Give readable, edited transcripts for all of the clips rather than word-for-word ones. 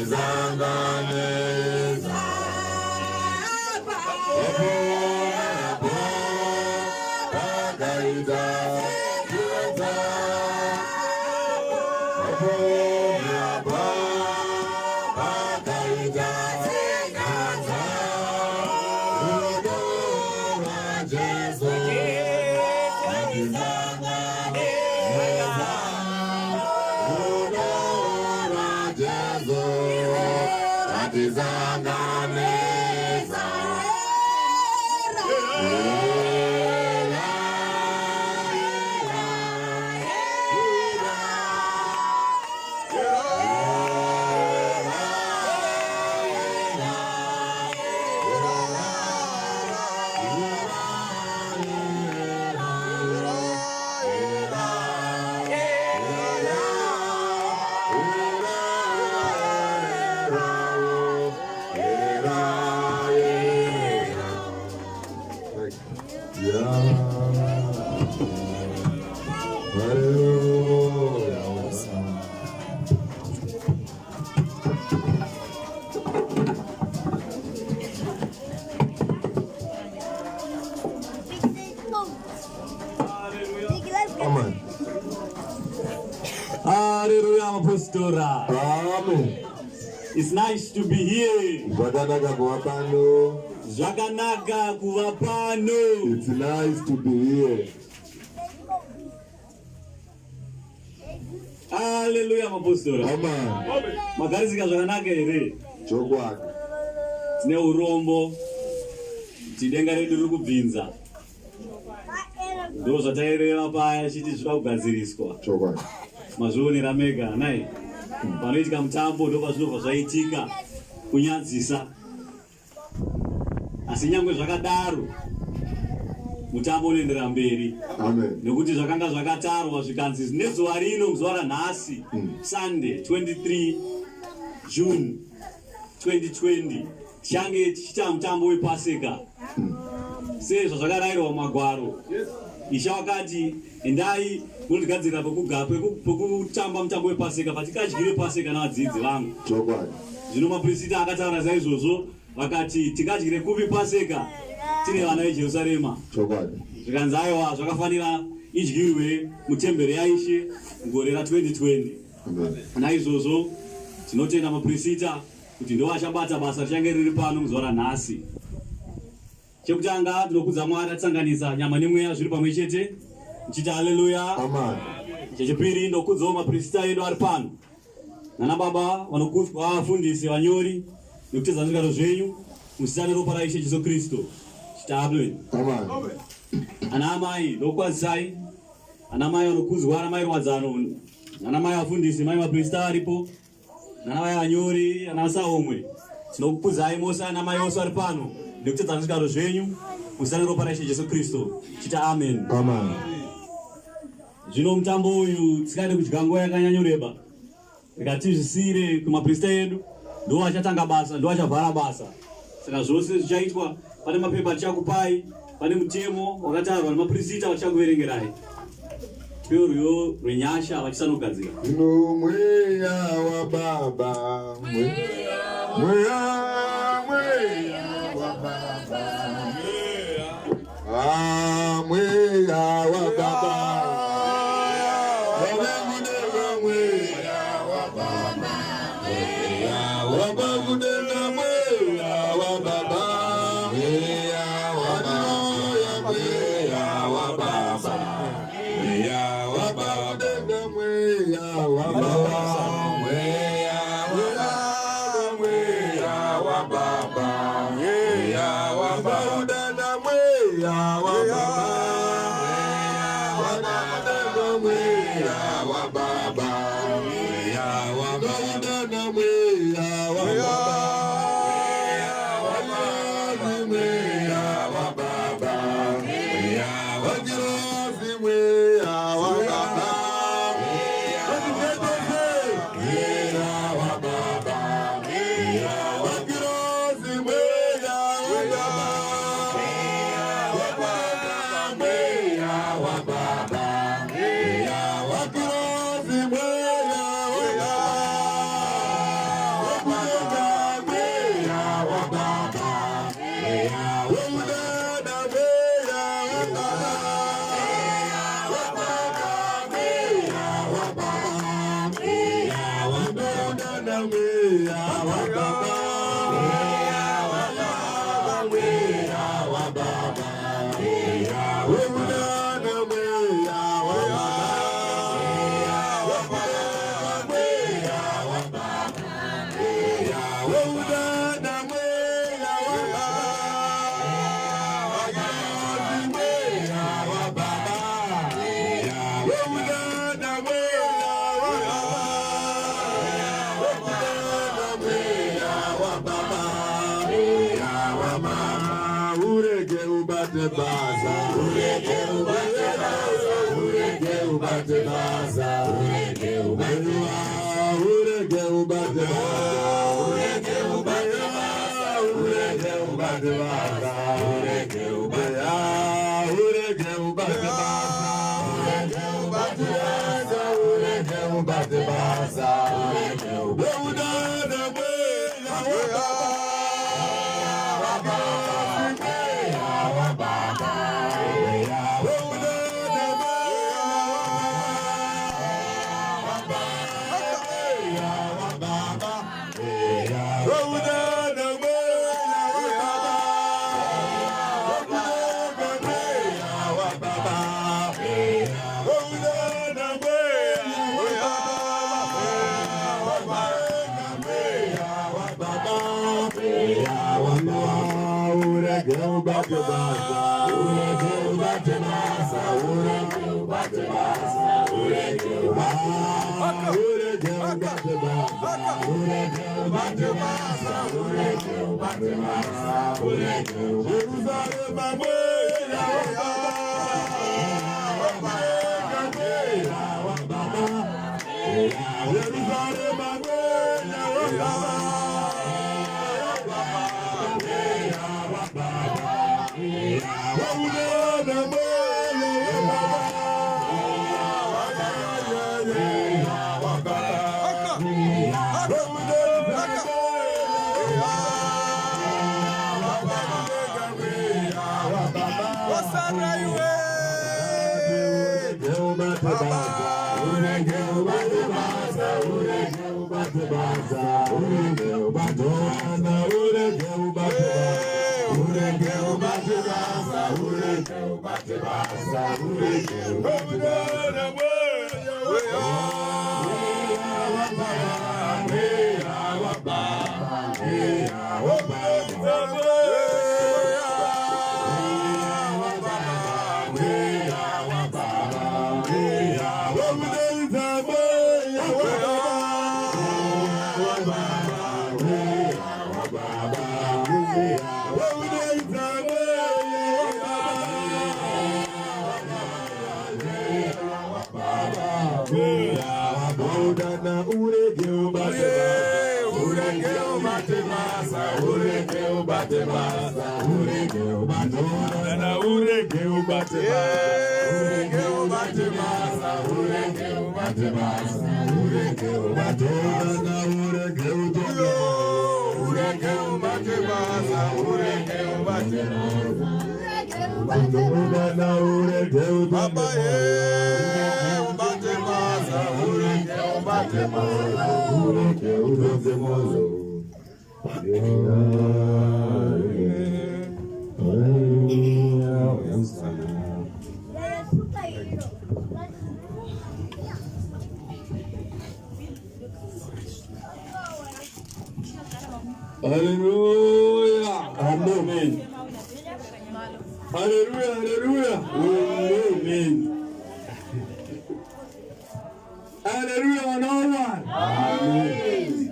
Atizanganeza. Pakaita chiedza. Pakaita chiedza. Rudo rwaJesu. Atizanganeza. Rudo rwaJesu. Atizanganeza. Era, era, era. Hallelujah. Amen. Hallelujah, Apostora. Amen. It's nice to be here. Zvakanaka kuva pano. Zvakanaka kuva pano. It's nice to be here. Hallelujah, Apostora. Amen. Magarisika zvakanaka here? Chokwadi. Tine urombo kuti denga redu riri kubvinza. Ndo zvataireva paya chiti zvida kugadziriswa. Chokwadi. Mazvionera mega nai. Panoitika mutambo ndo pazvinobva zvaitika kunyadzisa. Asi nyangwe zvakadaro mutambo unoenderera mberi. Amen. Nekuti zvakanga zvakatarwa zvikanzi nezuva rino muzuva ranhasi, Sunday 23 June 2020, tichange tichiita mutambo wePaseka sezvazvakarayirwa mumagwaro. Ishe wakati, "Endai munondigadzirira pekutamba mutambo wePaseka patikadyire Paseka navadzidzi vangu." Chokwadi. Zvino mapurisita akataura saizvozvo, vakati, "Tikadyire kupi Paseka tine vana veJerusarema?" Chokwadi. Zvikanzi, "Aiwa, zvakafanira idyirwe mutemberi yaIshe mugore ra2020." Amen. Naizvozvo tinotenda mapurisita kuti ndo vachabata basa richange riri pano muzuva ranhasi. Chekutanga, tinokudza Mwari atisanganisa nyama nemweya zviri pamwe chete, ndichiti haleluya. Amen. Chechipiri, ndokudzawo mapurisita edu ari pano, nana baba vanokudzwa, vafundisi, vanyori, nekutedza zvigaro zvenyu muzita neropa raIshe Jesu Kristu, chiti amen. Amen. Ana amai, ndokukwazisai. Ana mai vanokudzwa, ana mai Rwadzano, nana mai vafundisi, mai maprista varipo, nana mai vanyori, ana saomwe, tinokukudzai mose, ana mai vose vari pano, nekutedza zvigaro zvenyu muzita neropa raIshe Jesu Kristu, chiti amen. Amen. Zvino mutambo uyu tisingade kudya nguva yakanyanyoreba, rikatizvisiyire kumaprista edu, ndo vachatanga basa, ndo vachavhara basa. Saka zvose zvichaitwa pane mapepa tichakupai, pane mutemo wakatarwa nemapurisita vachakuverengerai. Tipewo rwiyo rwenyasha vachisanogadzira. Ino mweya wababa, mweya, mweya wababa. Ah, mweya wababa. Wava mweya wababa. Wava kudenga mweya wababa. Mweya wababa. Mweya wababa. Mweya wababa. Mweya wababa. Mweya wababa. Mweya wababa. Mweya wababa. Mweya wababa. Mweya wababa. Mweya wababa. Mweya wababa. Mweya wababa. Mweya wababa. Mweya wababa. Mweya wababa. Mweya wababa. Mweya wababa. Mweya wababa. Mweya wababa. Urege ubate basa. Urege ubate basa. Urege ubate basa. Urege ubate basa. Urege ubate basa. Urege ubate basa. Urege ubate basa. Urege ubate basa. Urege ubate basa. Urege ubate basa. Urege ubate basa. Urege ubate Haleluya. Amen. Haleluya, haleluya. Amen. Haleluya vanaomwana. Amen.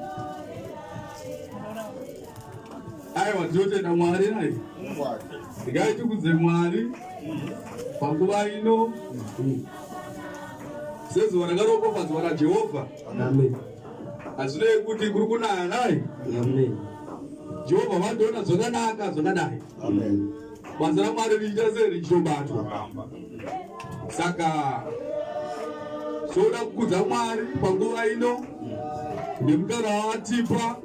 Aiwa tinotenda Mwari nai. Ndingaiti Mwari panguva ino sezuva rakaropafadzwa naJehovha. Amen. Hazvinei kuti kuri kunaya nai. Amen. Jehovha vandiona zvakanaka zvakadai. Amen. Basa raMwari richiita sei richizobatwa. Saka toda kukudza Mwari panguva ino nemukana wavatipa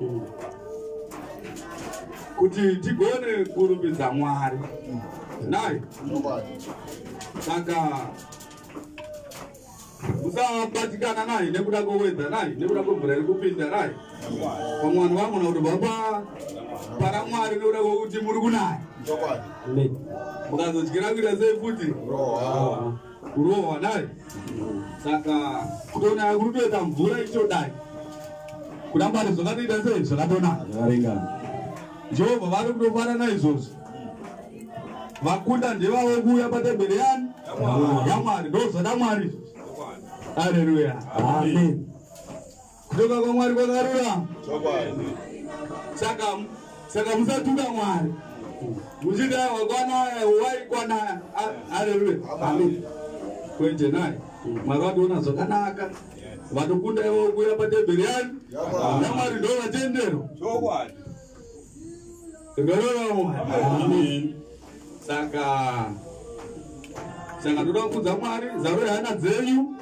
kuti tigone kurumbidza Mwari. Nai saka musabatikana naye nekuda kwewedha naye nekuda kwemvura iri kupinda naye vamwe vanhu vagona kuti baba para Mwari nekuda kwekuti muri kunaya Amen. mukazodyira kuita sei futi kurohwa naye saka kutonaya kuri kutoita mvura ichitodai kuda Mwari zvakatoita sei zvakatonaka Zvakaringana. Jehovha vari kutofara naizvozvo vakunda ndevavo kuuya patemberi yani yaMwari ndozvada Mwari izvozvo haleluya. Amen. Kutonga kwaMwari kwakarurama. Saka musatuka Mwari. Muchiti aiwa kwanaya, waikwanaya. Haleluya. Amen. Kwete naye. Mwari vatoona zvakanaka. Vatokunda ivo kuuya patemberi yani. NaMwari ndo vatendero. Chokwadi. Amen. Saka saka ndoda kukudza Mwari zaro hana dzenyu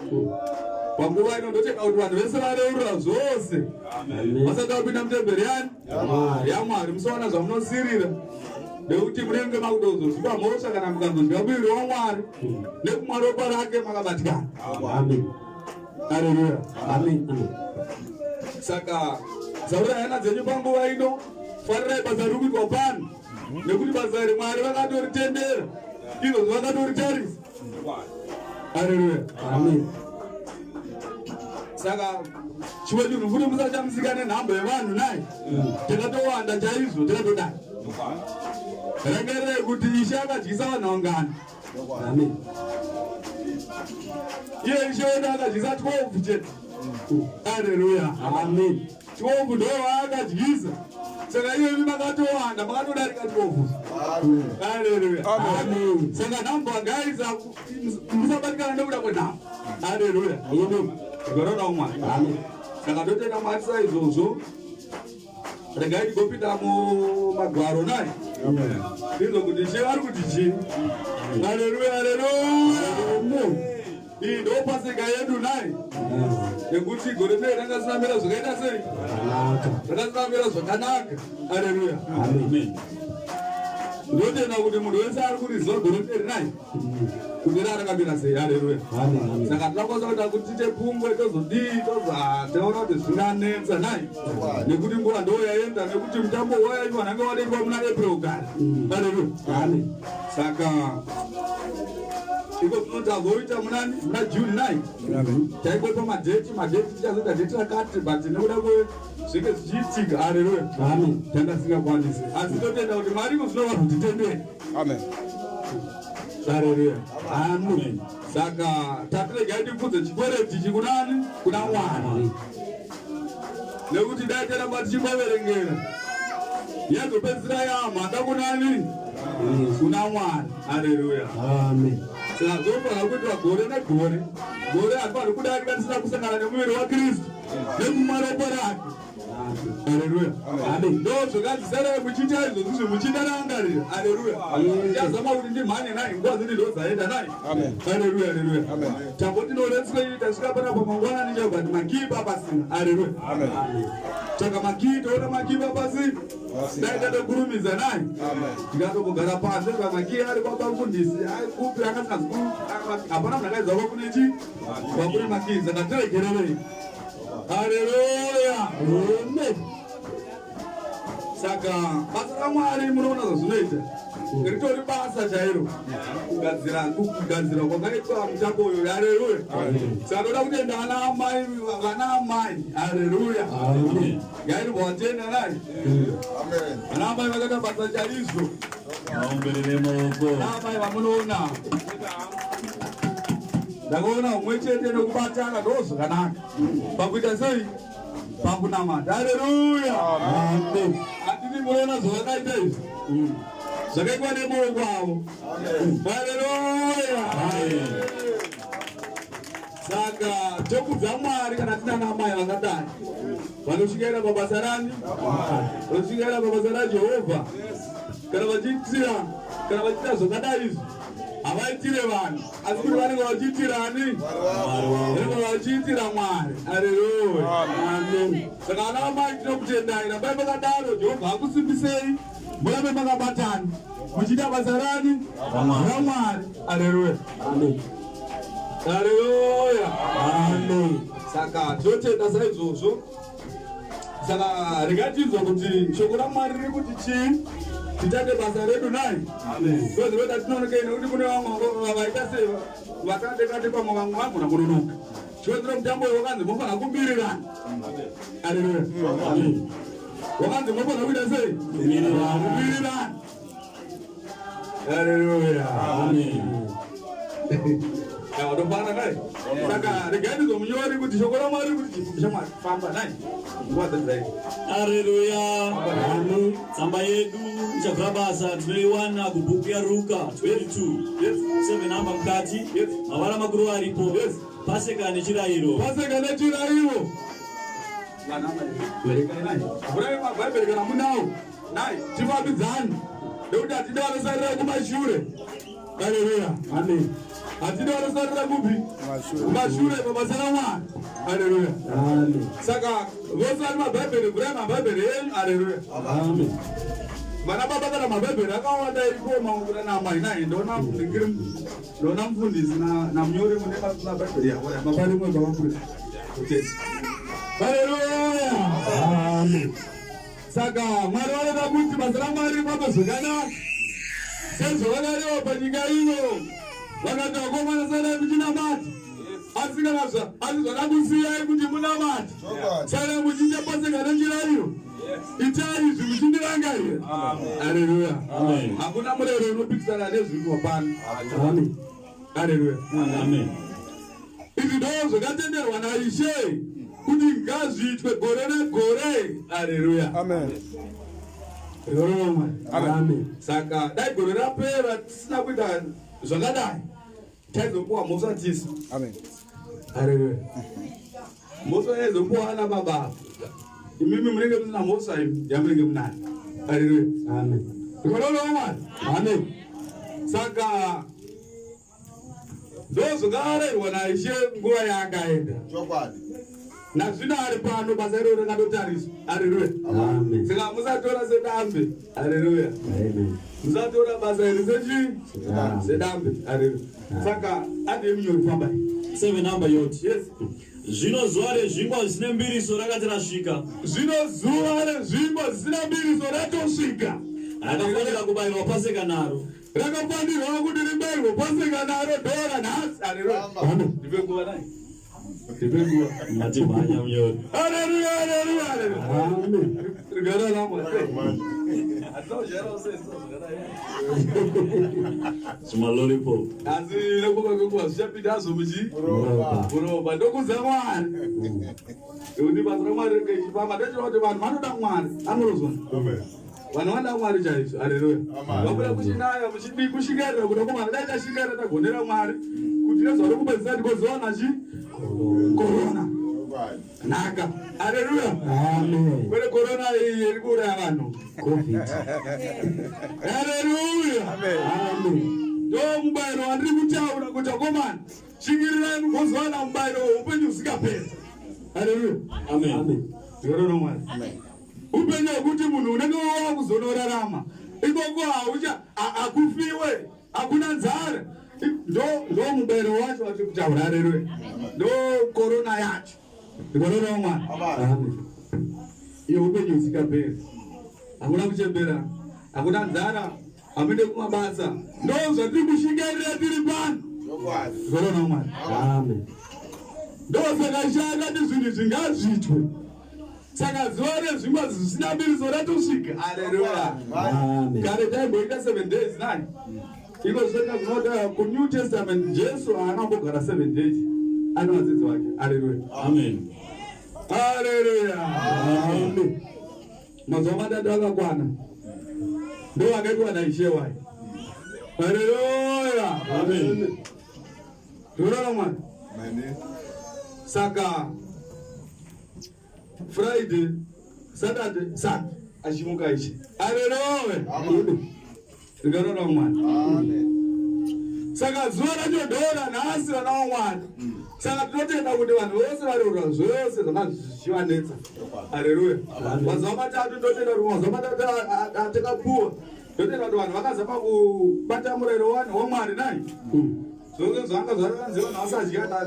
panguva ino ndotenda kuti vanhu vese vareurura zvose vasati vapinda mutemberi yani yaMwari musawana zvamunosirira nekuti munenge makutozozvipa mhosva kana mukanzodya muviri waMwari nekumwa ropa rake makabatikana. Amen. Haleluya. Amen. Amen. Saka zaurai hana dzenyu panguva ino, farirai basa riri kuitwa pano nekuti basa iri Mwari vakatoritendera, izvozvo vakatoritarisa. Haleluya. Amen. Saka chimwe chinhu futi musachamisika nenhamba yevanhu nai, takatowanda chaizvo, takatodai. Rangarirai kuti Ishe akadyisa vanhu vangani? Amen. Iye Ishe wedu akadyisa 12 chete. Haleluya. Amen. 12 ndo vaakadyisa. Saka iye imi makatowanda, makatodarika 12. Haleluya. Amen. Saka nhamba ngaisa musabatikana nekuda kwenhamba. Haleluya. Amen. Tikaona Mwari. Amen. Saka totenda Mwari saizvozvo. Regai tigopinda mumagwaro nai. Ndizvo kuti Ishe vari kuti chii. Haleluya, haleluya. Amen. Iyi ndo pasika yedu nai. Nekuti gore rino ranga risina kumira zvakaita sei? Zvakanaka. Ranga risina kumira zvakanaka. Haleluya. Amen. Ndotenda kuti munhu wese ari kuriziva gore rino nai. Kuti rakamira sei. Haleluya. Amen. Amen. Saka tinokwanisa kuita kuti tiite pungwe tozodii tozotaura kuti zvinganetsa nai nekuti nguva ndo yaenda nekuti mutambo wayaitwa nange wadaitwa muna April kare. Haleluya. Amen. Saka iko tinotazoita munani muna June 9 taingopa madheti madheti tichazoita dheti rakati but nekuda kwezvinge zvichiitika. Haleluya. Amen. Tanga tisingakwanisi asi totenda kuti Mwari iko zvinova kutitendera. Amen. Haleluya. Amen. Saka tatiregai tipfudze chikwereti chikunani kuna Mwari nekuti dai taramba tichingoverengera yazopedzisira yamhaka kunani kuna Mwari. Haleluya. Amen. Saka zvofanira kuitwa gore negore. Gore hatifaniri kudarika tisina kusangana nemuviri waKristu nekumwa ropa rake. Haleluya. Amen. Ndo zvakazisarai muchiita izvozvi zvi muchindarangarira. Haleluya. Ndichazama kuti ndimhanye nai nguva dzini ndo dzaenda nai. Amen. Haleluya, haleluya. Amen. Tamboti noretswei tasvika panapa mangwanani chaivo but makii pasina. Haleluya. Amen. Saka makii toona makii pasina. Dai tatokurumidza nai. Amen. Tikatombogara panze pamakii ari kwaba mufundisi ari kupi akasingazi hapana munhu akaidza kwakune chi kwakune makii saka tiregererei. Haleluya. Amen. Saka basa raMwari munoona zvazvinoita ritori basa chairo kugadzira kugadzira kwakaitwa mutambo uyu. Haleluya. Saka toda kutenda vana amai vana amai. Haleluya. Amen. Ngairimbowatenda nai. Amen. Vana amai vakaita basa chaizvo. Vaomberere maoko. Vana amai vamunoona ndakaona umwe chete nekubatana ndo zvakanaka pakuita sei pakunamata. Haleluya. Amen. Hatini munoona zvavakaita izvi zvakaitwa nemaoko avo. Haleluya. Saka tokudza Mwari kana tina namai vakadai vanosvikaira pabasa rani vanosvikaira pabasa raJehovha kana vachiitira kana vachiita zvakadai izvi havaitire vanhu asi kuti vanenge vachiitira ani vanenge vachiitira Mwari. Haleluya. Amen. Saka ana amai tinokutendai, rambai makadaro, Jehovha akusimbisei murambe makabatana muchiita basa rani raMwari. Haleluya. Amen. Haleluya. Amen. Saka tinotenda saizvozvo. Saka regai tinzwe kuti shoko raMwari riri kuti chii titate basa redu nai. Ndozvinoita tinonokei nekuti kune vamwe vaita sei vakandekati pamwe vamwe vagona kunonoka. Chiwedzero mutambo uyu wakanzi mofanira kumirirana. Haleluya. Amen. Wakanzi mofanira kuita sei? Kumirirana. Kumirirana. Haleluya. Amen. Watofara nai. Saka regai ndizomunyori kuti shoko raMwari kuti shamwari famba nai. Nguva dzadai. Haleluya. Tsamba yedu ichavhura basa tinoiwana kubhuku yaRuka 22. Yes. 7 namba mukati. Yes. Mavara makuru aripo. Yes. Paseka nechirayiro. Paseka nechirayiro. Verengai nai. Vhurai mabhaibheri kana munawo. Nai, tifambidzane. Nekuti hatidi vanosarira kumashure. Haleluya. Amen. Hatidi vanosarira kupi? Kumashure pabasa raMwari. Haleluya. Amen. Saka vose vari mabhaibheri, vhurai mabhaibheri enyu. Haleluya. Amen. Vana baba kana mabhaibheri akawanda iriko mamwe kuna amai nai ndoona ndingiri ndoona mufundisi na namunyori mune mabhaibheri yavo mapa rimwe pamapurisa. Okay. Haleluya. Amen. Saka Mwari vanoda kuti basa raMwari rifambe zvakanaka sezvavakareva panyika ino. Vakati vakomana sarai muchinamata, asi kana asi zvakakusiyai kuti munamate, sarai muchiita paseka nechirayiro. Itai izvi muchindirangarira. Haleluya. Amen. Hakuna murayiro unopikisana nezviripo pano. Amen. Haleluya. Amen. Izvi ndo zvakatenderwa naIshe kuti ngazviitwe gore negore. Haleluya. Amen. Gore ramwari. Amen. Saka dai gore rapera tisina kuita zvakadai taizopuwa mhosva tisu. Amen. Haleluya. Mhosva yaizopuwa ana baba. Imimi munenge musina mhosva imi yamunenge munayo. Haleluya. Amen. Gore ramwari. Amen. Saka ndozvakarerwa naIshe nguva yaakaenda. Chokwadi. Nazvino ari pano basa iroro rakatotariswa. Haleluya. Amen. Saka musatora sedambe. Haleluya. Amen. Musatora basa iri sechii? Sedambe. Sedambe. Haleluya. Saka adii munyori fambai. 7 namba yoti. Yes. Zvino zuva rezvingwa zvisine mbiriso rakati rasvika. Zvino zuva rezvingwa zvisina mbiriso ratosvika. Rakafanira kubayirwa paseka naro. Rakafanirwa kuti ribayirwe paseka naro dhora nhasi. Haleluya. Amen. Ndipe nguva nai. Ndipe nguva. Ngatimhanya munyori. Haleluya, haleluya, haleluya. Amen. Rugare ramwari. Zvimalolipop. Asi nekuva kwenguva zvichapinda hazvo muchi Muropa. muropa ndokudza Mwari. Nekuti basa raMwari ringe richifamba ndochireva kuti vanhu vanoda Mwari anorozwa. Amen. Vanhu vanoda Mwari chaizvo. Haleluya. Amen. Vabuda kuchinaya muchidi kushingairira kuda komana dai tashingaira tagonera Mwari kuti nezuva rekupedzisira tikozowana chi korona. Chokwadi. Nhaka. Haleluya. Amen. Kwete korona iyi iri kuuraya vanhu. Covid. Haleluya. Amen. Ndo mubayiro wandiri kutaura kuti akomana shingirirai mugozowana mubayiro weupenyu husingaperi. Haleluya. Amen. Amen. Zvikoro Mwari. Upenyu hwekuti munhu unenge wava kuzonorarama ikoko haucha hakufiwe hakuna nzara. Ndo ndo mubayiro wacho watiri kutaura. Haleluya. Ndo korona yacho. Zvikoro Mwari. Amen. Iyo upenyu husingaperi. Hakuna kuchembera, hakuna nzara, hamuende kumabasa. Ndo zvatiri kushingairira tiri pano. Chokwadi. Zvikoro Mwari. Amen. Ndosaka Ishe akati zvinhu izvi ngazviitwe. Saka zuva rezvingwa zvisina mbiriso ratosvika. Haleluya. Amen. Kare taimboita 7 days nani? Iko zvinoita kunota kuNew Testament Jesu haana kumbogara 7 days. Ane vadzidzi vake. Haleluya. Amen. Haleluya. Amen. Mazuva matatu akakwana. Ndo akaitwa naIshe waye. Haleluya. Amen. Ndorora Mwari. Amen. Saka Friday, Saturday, Sunday achimuka Ishe. Haleluya. Amen. Ndorora Mwari. Amen. Saka zuva racho ndora nhasi vana vaMwari. Saka tinotenda kuti vanhu vose vareurura zvose zvanga zvichivanetsa. Haleluya. Mazuva matatu ndotenda kuti mazuva matatu atakapuwa. Ndotenda kuti vanhu vakazama kubata murayiro waMwari nai. Zvose zvanga zvakanzi vanhu vasadya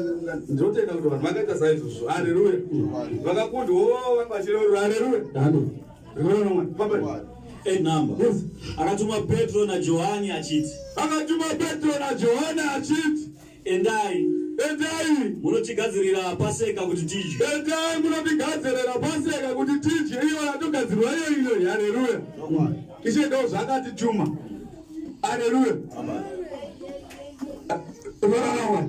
ndinotenda kuti vanhu vakaita saizvozvo. Haleluya. Vakakundwa vanga vachireurura. Haleluya. Amen. Rugare raMwari. Baba. 8 number. Yes. Akatuma Petro naJohani achiti, Akatuma Petro naJohani achiti, endai endai munotigadzirira paseka kuti tidye. endai munotigadzirira paseka kuti tidye. Iyo yatogadzirwa iyo iyo. Haleluya. Ishe ndo zvakatituma. Haleluya. Unorarama.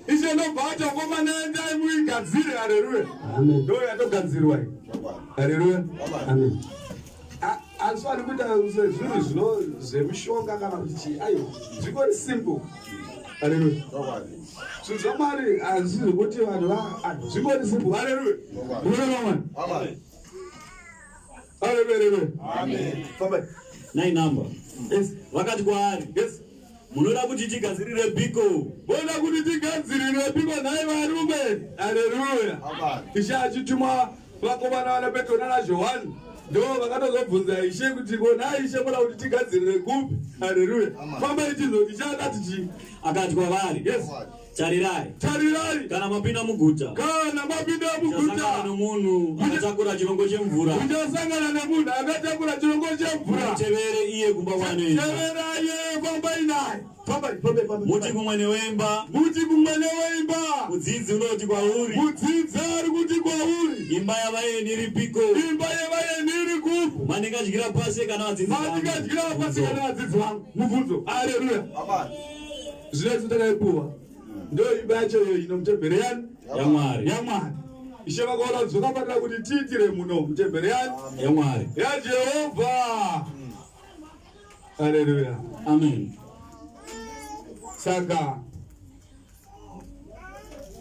Ishe ndobva ati vakomana endai muigadzire. Haleluya. Amen. Ndo yatogadzirwa iyi. Haleluya. Amen. Asi vari kuita zvinhu zvino zvemishonga kana kuti chii aiwa zvingori simple. Haleluya. Zvinhu zvaMwari hazvisi zvekuti vanhu zvingori simple. Haleluya. Unorarama. Haleluya. Haleluya. Fambai. Nine number. Yes. Vakati kwaari, Yes. Munoda kuti tigadzirire biko? Voda kuti tigadzirire biko nhai varume. Haleluya. Ishe achituma vakomana vana Petro nana Johani ndo vakatozobvunza Ishe kuti ko nhai Ishe munoda kuti tigadzirire kupi? Haleluya. Famba ichizo Ishe akati chii? Akati kwavari, Yes. Tarirai, Tarirai. Kana mapinda muguta, Kana mapinda muchasangana muguta, nomunhu akatakura chirongo chemvura. Muchasangana nemunhu akatakura chirongo chemvura. Tevere iye kumba kwaanoenda. Teveraye, fambai naye. Fambai, fambai, fambai. Muti kumwene wemba, Muti kumwene weimba, Mudzidzi unoti kwauri, Mudzidzi ari kuti kwauri, Imba yavaeni iripiko? Imba yevaeni iri kupi? Mandingadyira Paseka navadzidzi vangu? Mandingadyira Paseka navadzidzi vangu? Mubvunzo. Haleluya. Zvino isu takaipuwa ndo imba yacho iyo ino mutemberi yani? YaMwari. YaMwari. Ishe vakaona kuti zvakafanira kuti tiitire muno mutemberi yani? YaMwari. YaJehovha. Haleluya. Amen. Saka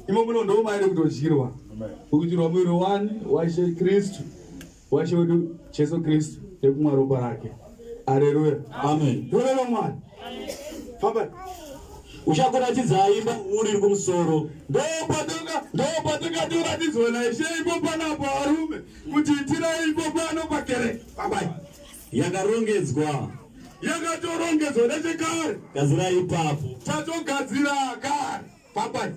imo muno ndo mairi kutodyirwa kukudyirwa muviri wani waIshe Kristu, waIshe wedu Jesu Kristu, nekumwa ropa rake. Haleluya. Amen. Ndoreva Mwari. Famba. Uchakuratidzai imba huru iri kumusoro. Ndopatingatoratidzwa naIshe ipo panapo arume kuti itirai ipo pano pakereke. Babai. Yakarongedzwa. Yakatorongedzwa nechekare. Gadzirai ipapo. Tatogadzira kare. Babai.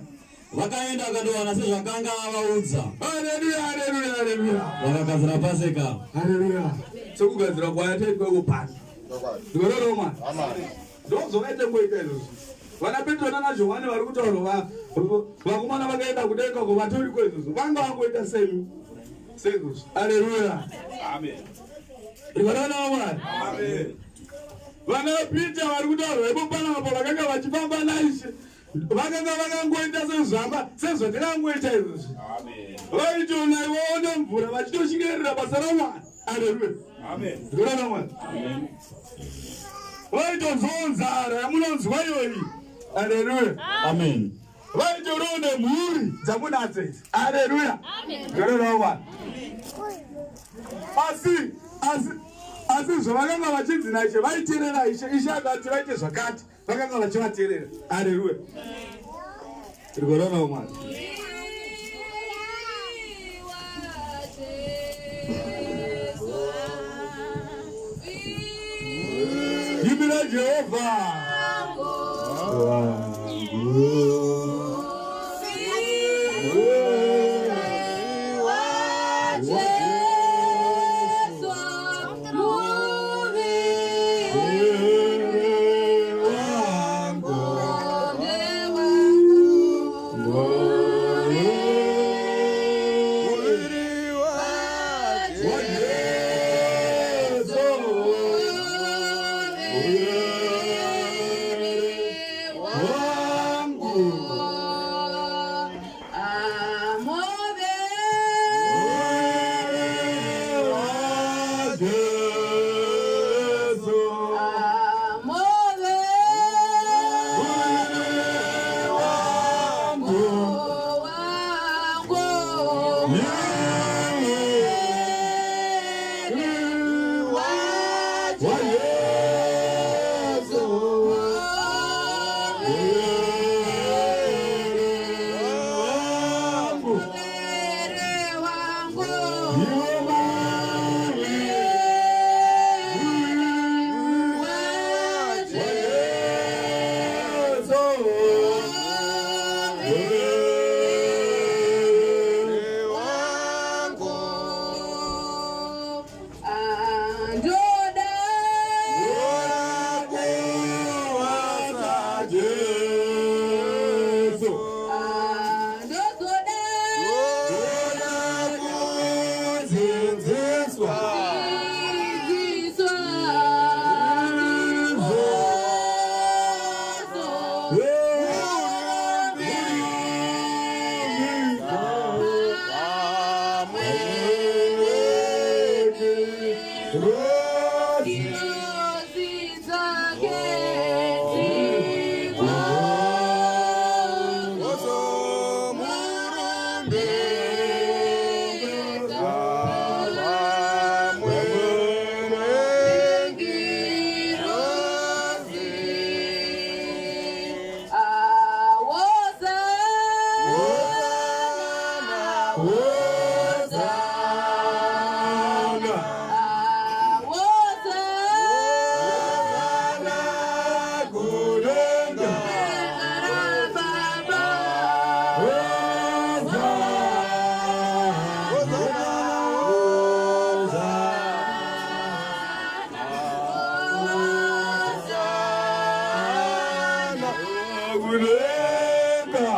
Vakaenda vakandowana sezvakanga avaudza. Haleluya, haleluya, haleluya. Vakagadzira Paseka. Haleluya. Sokugadzira kwayataitwa iko pano. Ndoreva Mwari. Ndozvavaite ngoita izvozvo. Vana Petro nana Johani vari kutaura vakomana vakaenda kudenga ko vatoriko izvozvo. Vanga vangoita semi seizvozvo. Haleluya. Amen. Rivarana Mwari. Amen. Vana Peter vari kutaurwa ipo panapa vakanga vachifamba naIshe. Vakanga vakangoita sezvamba sezvatikangoita izvozvi. Amen. Vaitoona ivoona mvura vachitoshingerera basa raMwari. Haleluya. Amen. Rivarana Mwari. Vaitonzwawo nzara yamunonzwa iyoyi. Haleluya. Amen. Vaitoriwo nemhuri dzamunadzo idzi. Haleluya. Rivarana Mwari. Asi asi asi zvavakanga vachinzi naIshe vaiteerera Ishe. Ishe akati vaite zvakati vakanga vachivateerera. Haleluya. Rivarana Mwari. Imbira Jehovha. Kudenga.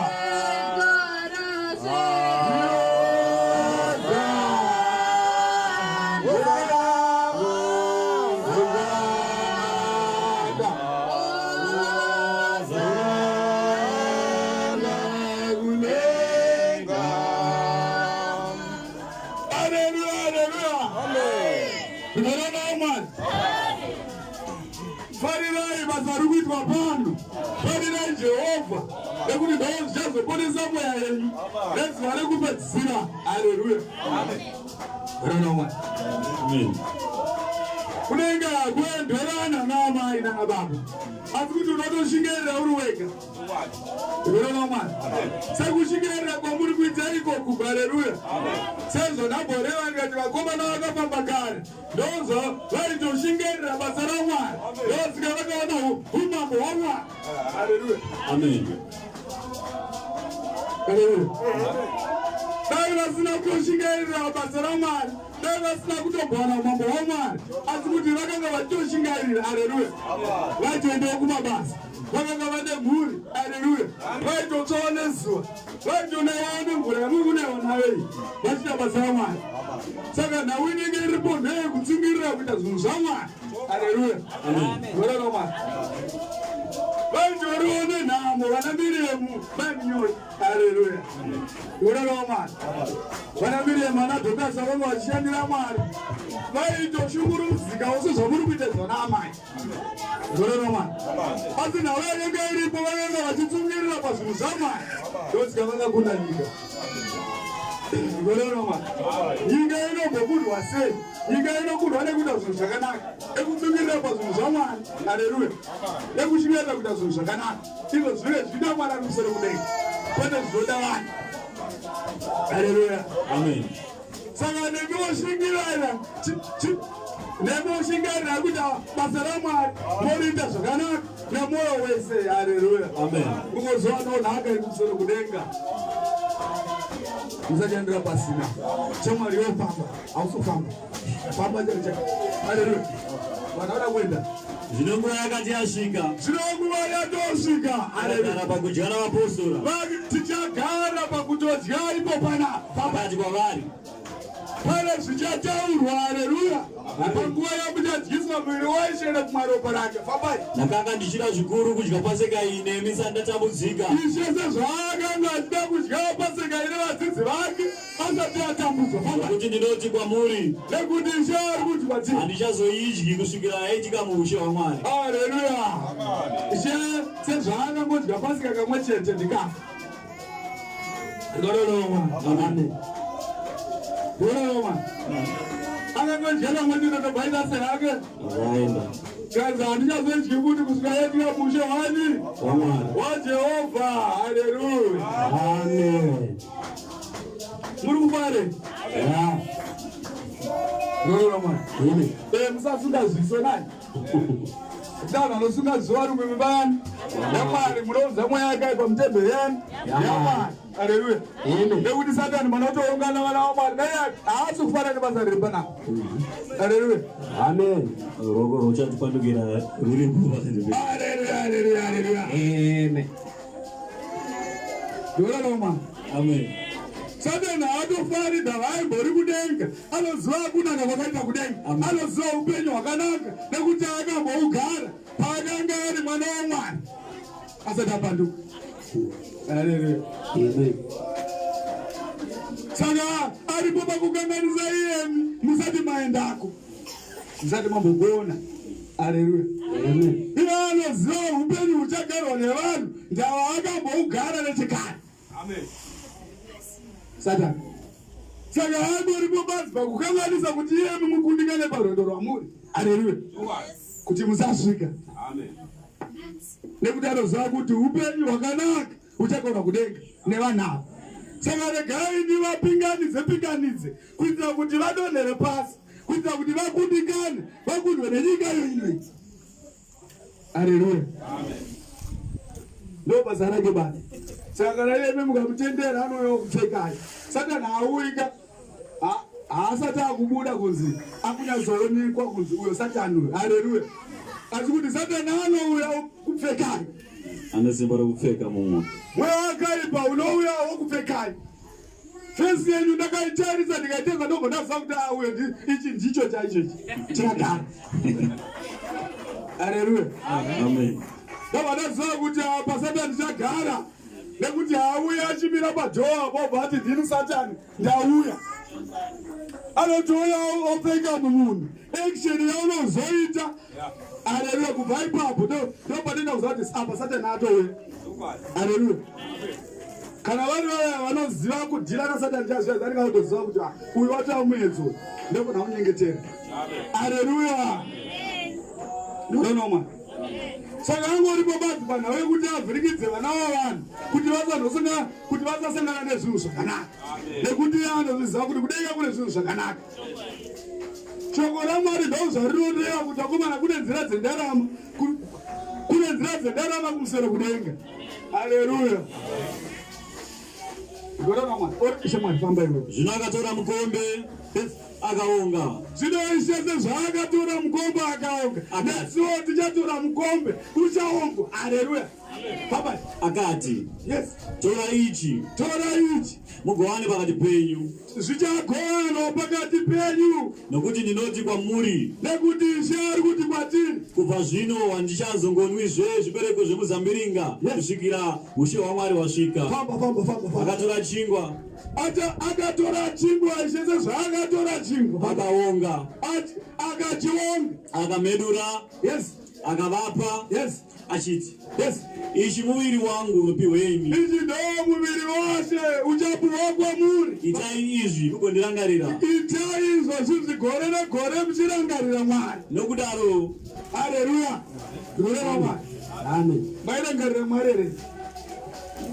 Farirai basa riri kuitwa pano, farirai Jehovha nekuti ndoo zvichazoponesa mweya yenyu nezuva rekupedzisira. Haleluya! Kunenge kuenderana naamai nanababa, asi kuti unotoshingerera uri wega. Unoona Mwari sekushingerera kwamuri kuita ikoku. Haleluya! Sezvo ndamboreva ndikati vakomana vakafamba kare ndozvo vaitoshingerera basa raMwari, ndosika vakaona umambo hwaMwari. Haleluya! Amen. Haleluya! Dai vasina kutoshingairira basa raMwari, dai vasina kutogowana umambo hwaMwari, asi kuti vakanga vachitoshingairira. Haleluya! Vaitoendawo kumabasa, vakanga vane mhuri. Haleluya! Vaitotsvawo nezuva, vaitonaiwawo nemvura yamuri kunaiwa nayo iyi, vachiita basa raMwari. Saka nhau inenge iripo ndeyekutsungirira kuita zvinhu zvaMwari. Haleluya! Gore raMwari. Vaitoriwo nenhamo vana Miriyemu mai Munyori. Haleluya! Gore raMwari. Vana Miriyemu vana Dhokasi vanga vachishandira Mwari, vaitoshungurudzikawo sezvamuri kuita zvana amai. Gore raMwari. Asi nhau yanenge iripo, vakanga vachitsungirira pazvinhu zvaMwari, ndosika vakakunda nyika. Gore raMwari. Nyika inombokundwa sei? Nyika inokundwa nekuita zvinhu zvakanaka, nekutsungirira pazvinhu zvaMwari. Haleluya! Nekushingirira kuita zvinhu zvakanaka, izvo zvinenge zvichida Mwari ari kumusoro kudenga, kwete zvinoda vanhu. Haleluya! Amen. Saka nemiwoshingirira, nemiwoshingirira kuita basa raMwari, moriita zvakanaka nemwoyo wese. Haleluya! Amen. Kungozowanawo nhaka yekumusoro kudenga. Musachandira pasina chamwari. Yofamba, hausofamba, famba chero chako. Haleluya! Vanhu vada kuenda. Zvino nguva yakati yasvika, Zvino nguva yatosvika. Haleluya! akagara pakudya navapostora. Tichagara pakutodya ipo panapa. Akati kwavari, Pane zvichataurwa. Haleluya! Panguva yamuchadyiswa muviri waIshe nekumwa ropa rake. Fambai. Ndakanga ndichida zvikuru kudya Paseka iyi nemi ndisati ndatambudzika. Ishe sezvaakanga achida kudya Paseka ine vadzidzi vake asati atambudzwa. Fambai. Nokuti ndinoti kwamuri, Nekuti Ishe ari kuti kwatiri, handichazoidyi kusvikira yaitika muushe hwaMwari. Haleluya! Ishe sezvaakangodya Pasika kamwe chete ndikafa. Gororoma. Amen. Gororoma. Akangodya kamwe chete, tobvaita serake. Akaenda. Kanzi handichazodyi futi kusvika yaitika mushe wani? WaMwari. WaJehovha. Haleluya! Amen. Muri kufare? Yeah. Gororoma. Amen. Musasunga zviso nai. Vanhu vanosunga zuva rimwe mibani yaMwari, munoudza mweya yakaipa mutemberi yani yaMwari. Haleluya! Amen. Nekuti Satani manotoungana vana vaMwari naye haasi kufara nebasa riri panapa. Haleluya! Amen. Ruoko ruchatipandukira ruripo. Haleluya, haleluya, haleluya! Amen. Ndoraroma. Amen. Satani haatofari ndavaimbori kudenga. Anoziva kunaka kwakaita kudenga, anoziva upenyu hwakanaka nekuti akambougara paakanga ari mwana waMwari asati apanduka. Haleluya! Amen. Saka aripo pakukanganisa iyemi musati maendako, musati mambogona. Haleluya! Amen. Iye anoziva upenyu huchagarwa nevanhu, ndava akambougara nechekare Satani. Saka angoripo badzi pakukanganisa kuti iyemi mukundikane parwendo rwamuri. Haleluya! Kuti musasvika, nekuti anoziva kuti upenyu hwakanaka huchagarwa kudenga nevanhu ava. Saka regai ndivapinganidze pinganidze kuitira kuti vadonhere pasi, kuitira kuti vakundikane, vakundwe nenyika iyo inoi. Haleluya! Ndo basa rake bani. Saka kana iyemi mukamutendera, anouya kupfekai. Satani hauika, haasati akubuda kunzi akunyatsoonekwa kunzi uyo Satani uyo. Haleluya! Asi kuti Satani anouya kupfekai. Ane simba rokupfeka mumwe. Mweya wakaipa unouya wokupfekai. Fesi yenyu ndakaitarisa ndikaiteza ndobva ndaziva kuti ah, uyo ichi ndicho chaicho ichi chakagara. Haleluya. Amen. Ndobva ndaziva kuti apa Satani chagara nekuti hauya achimira padhoo apo obva ati ndini Satani ndauya. Anotouya opfeka mumunhu action yaunozoita. Haleluya. Kubva ipapo ndopatenda kuziva kuti apa Satani atouya. Haleluya. Kana vari vaya vanoziva kudhila naSatani chazviya vanenge vatoziva kuti ah, uyu watava muedzo ndokona kunyengetera. Haleluya. Ndonoma. Saka angoripo badzi panhau yekuti avhirikidze vana vavanhu kuti vasazosangana kuti vasasangana nezvinhu zvakanaka. Nekuti anozviziva kuti kudenga kune zvinhu zvakanaka. Shoko raMwari ndozvarinoreva kuti akomana kune nzira dzendarama kune nzira dzendarama kumusoro kudenga. Haleluya. Zvino akatora mukombe akaonga. Zvino Ishe sezvaakatora mukombe akaonga, nesuwo tichatora mukombe uchaongwa. Haleluya. Baba akati, yes, tora ichi, tora ichi mugovane pakati penyu, zvichagovanwa pakati penyu, nokuti ndinoti kwamuri, nekuti Ishe ari kuti kwatiri, kubva zvino handichazongonwizve zvibereko zvemuzambiringa kusvikira ushe hwaMwari hwasvika. Famba, famba, famba, famba. Akatora chingwa, Ata akatora chingwa, Ishe sezvaakatora chingwa, akaonga, Akachionga, akamedura, akavapa, achiti, ichi muviri wangu unopiwa imi, Ichi ndo muviri wose uchapiwa kwamuri. Itai izvi mugondirangarira. Itai izvozvi gore negore muchirangarira Mwari. Nokudaro Haleluya. Ndinoreva Mwari. Amen. Mairangarira Mwari here?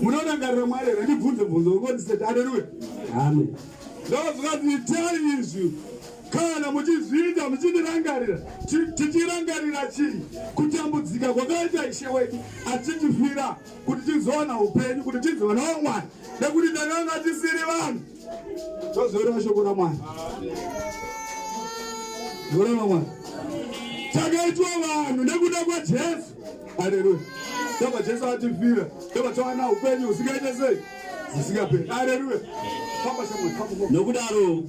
Munorangarira Mwari here? Ndibvunze bvunzo ngondiseti. Haleluya. Amen. Ndozvikati itai izvi kana muchizviita muchindirangarira. Tichirangarira chii? Kutambudzika kwakaita Ishe wedu achitifira kuti tizowana upenyu, kuti tizi vana vaMwari, nekuti takanga tisiri vanhu. Tozoreva shoko raMwari. Zoreva Mwari. Takaitwa vanhu nekuda kwaJesu. Haleluya. Ndobva Jesu atifira, ndobva tawana upenyu husingaite sei? Husingaperi. Haleluya. Famba shamwari, famba, famba. Nokudaro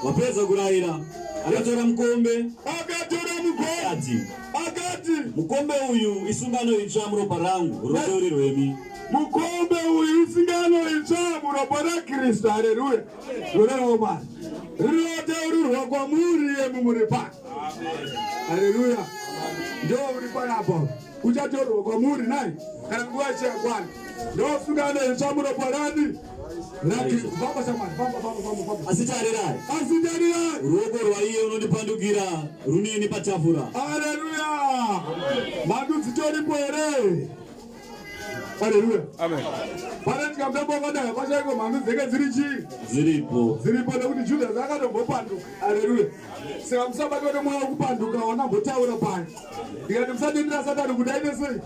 wapedza kurayira, akatora mukombe, Akatora mukombe, akati, akati, mukombe uyu isungano itsva muropa rangu roteurirwemi. Mukombe uyu isungano itsva muropa raKristu. Haleluya. Zoreva Mwari. Rinoteurirwa kwamuri yemi muri pano. Haleluya. Ndo uri panapa. Uchatorwa kwamuri nai kana nguva ichiyakwana. Ndo sungano itsva muropa rani? RaKristu. Famba shamwari, famba, famba, famba, famba. Asi tarirai, Asi tarirai. Ruoko rwaiye unondipandukira runeni patafura. Haleluya. Mhandu dzitoripo here? Haleluya. Amen. Panoitika mutambo wakadai pashaiko mhandu dzenge dziri chii? Dziripo. Dziripo, nekuti Judas akatombopanduka. Haleluya. Saka musabatwa nemweya wekupanduka wanambotaura paya. Ndikati musatendera Satani kuti aite sei?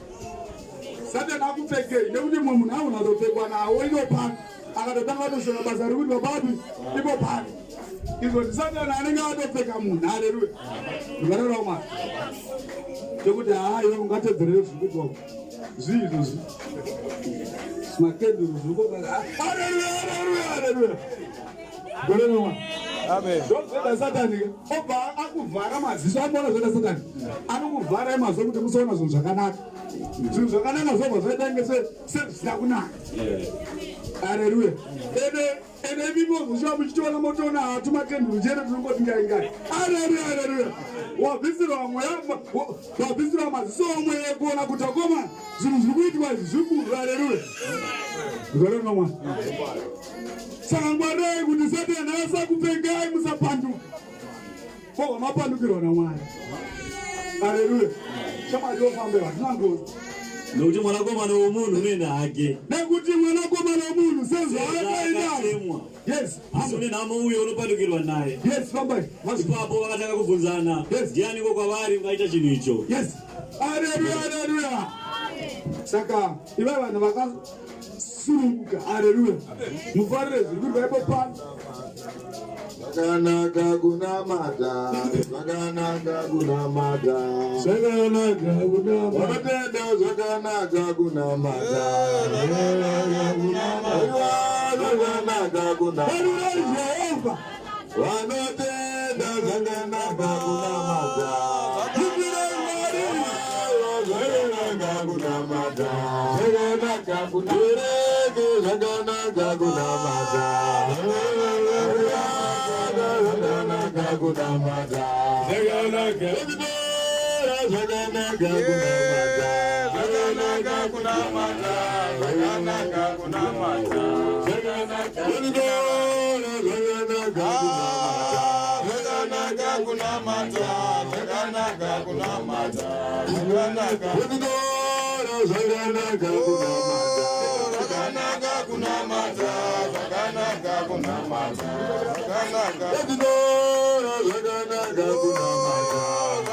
Satani akupfekei, nekuti mumwe munhu auna kutopfekwa nawo iko pano. Akatotanga kutoshora basa rekuti babapi ipo pano. Izvo ndisatani anenge atopfeka munhu. Haleluya. Ndikataura Mwari. Chekuti haa, iwe ungatedzerere zviri kuitwa zvii izvozvi? Makenduru zviri kuitwa. Haleluya, haleluya, haleluya. Gore nomwe. Amen. Ndozvoda Satani obva akuvhara maziso. Amboona zvoda Satani, anokuvharai maziso kuti musaona zvinhu zvakanaka. Zvinhu zvakanaka zvobva zvaita kunge sezvisina kunaka. Haleluya. Ende imimi muzviva muchitoona, motoona hatu makenduru chete tinongoti ngai ngai. Haleluya, haleluya. Wabvisirwa mweya, wabvisirwa maziso omweya ekuona kuti akoma zvinhu zviri kuitwa izvi zvikuru. Haleluya. Gore nomwe. Saka ngwarai kuti Satani asakupfekai, musapanduka kobva mapandukirwa naMwari. Haleluya. Shamwari, yofambe, hatina ngozi. Nokuti Mwanakomana womunhu unoenda hake Nekuti Mwanakomana womunhu sezvaakaita sezvaakatemwa, Yes. asi une nhamo uyo unopandukirwa naye. Yes, fambai. Ipapo vakatanga kubvunzana, ndianiko kwavari ungaita chinhu icho? Yes. Haleluya, haleluya. Saka ivai vanhu vakasununguka. Haleluya. Mufarire zviri kuitwa ipo pano. Zvakanaka kunamata, zvakanaka kunamata, Zvakanaka kunamata. Vanotenda zvakanaka kunamata, Aiwa, zvakanaka kunamata, Varurai Jehovha. Vanotenda zvakanaka kunamata, Imbirai Mwari. Aiwa, zvakanaka kunamata, zvakanaka kunamata, zvakanaka kunamata, zvakanaka kunamata. Zvakanaka. Zvakanaka kunamata, Zvakanaka kunamata, zvakanaka kunamata, zvakanaka kunamata, zvakanaka kunamata, zvakanaka kunamata, zvakanaka, zvakanaka kunamata, zvakanaka kunamata, zvakanaka kunamata, zvakanaka, zvakanaka kunamata.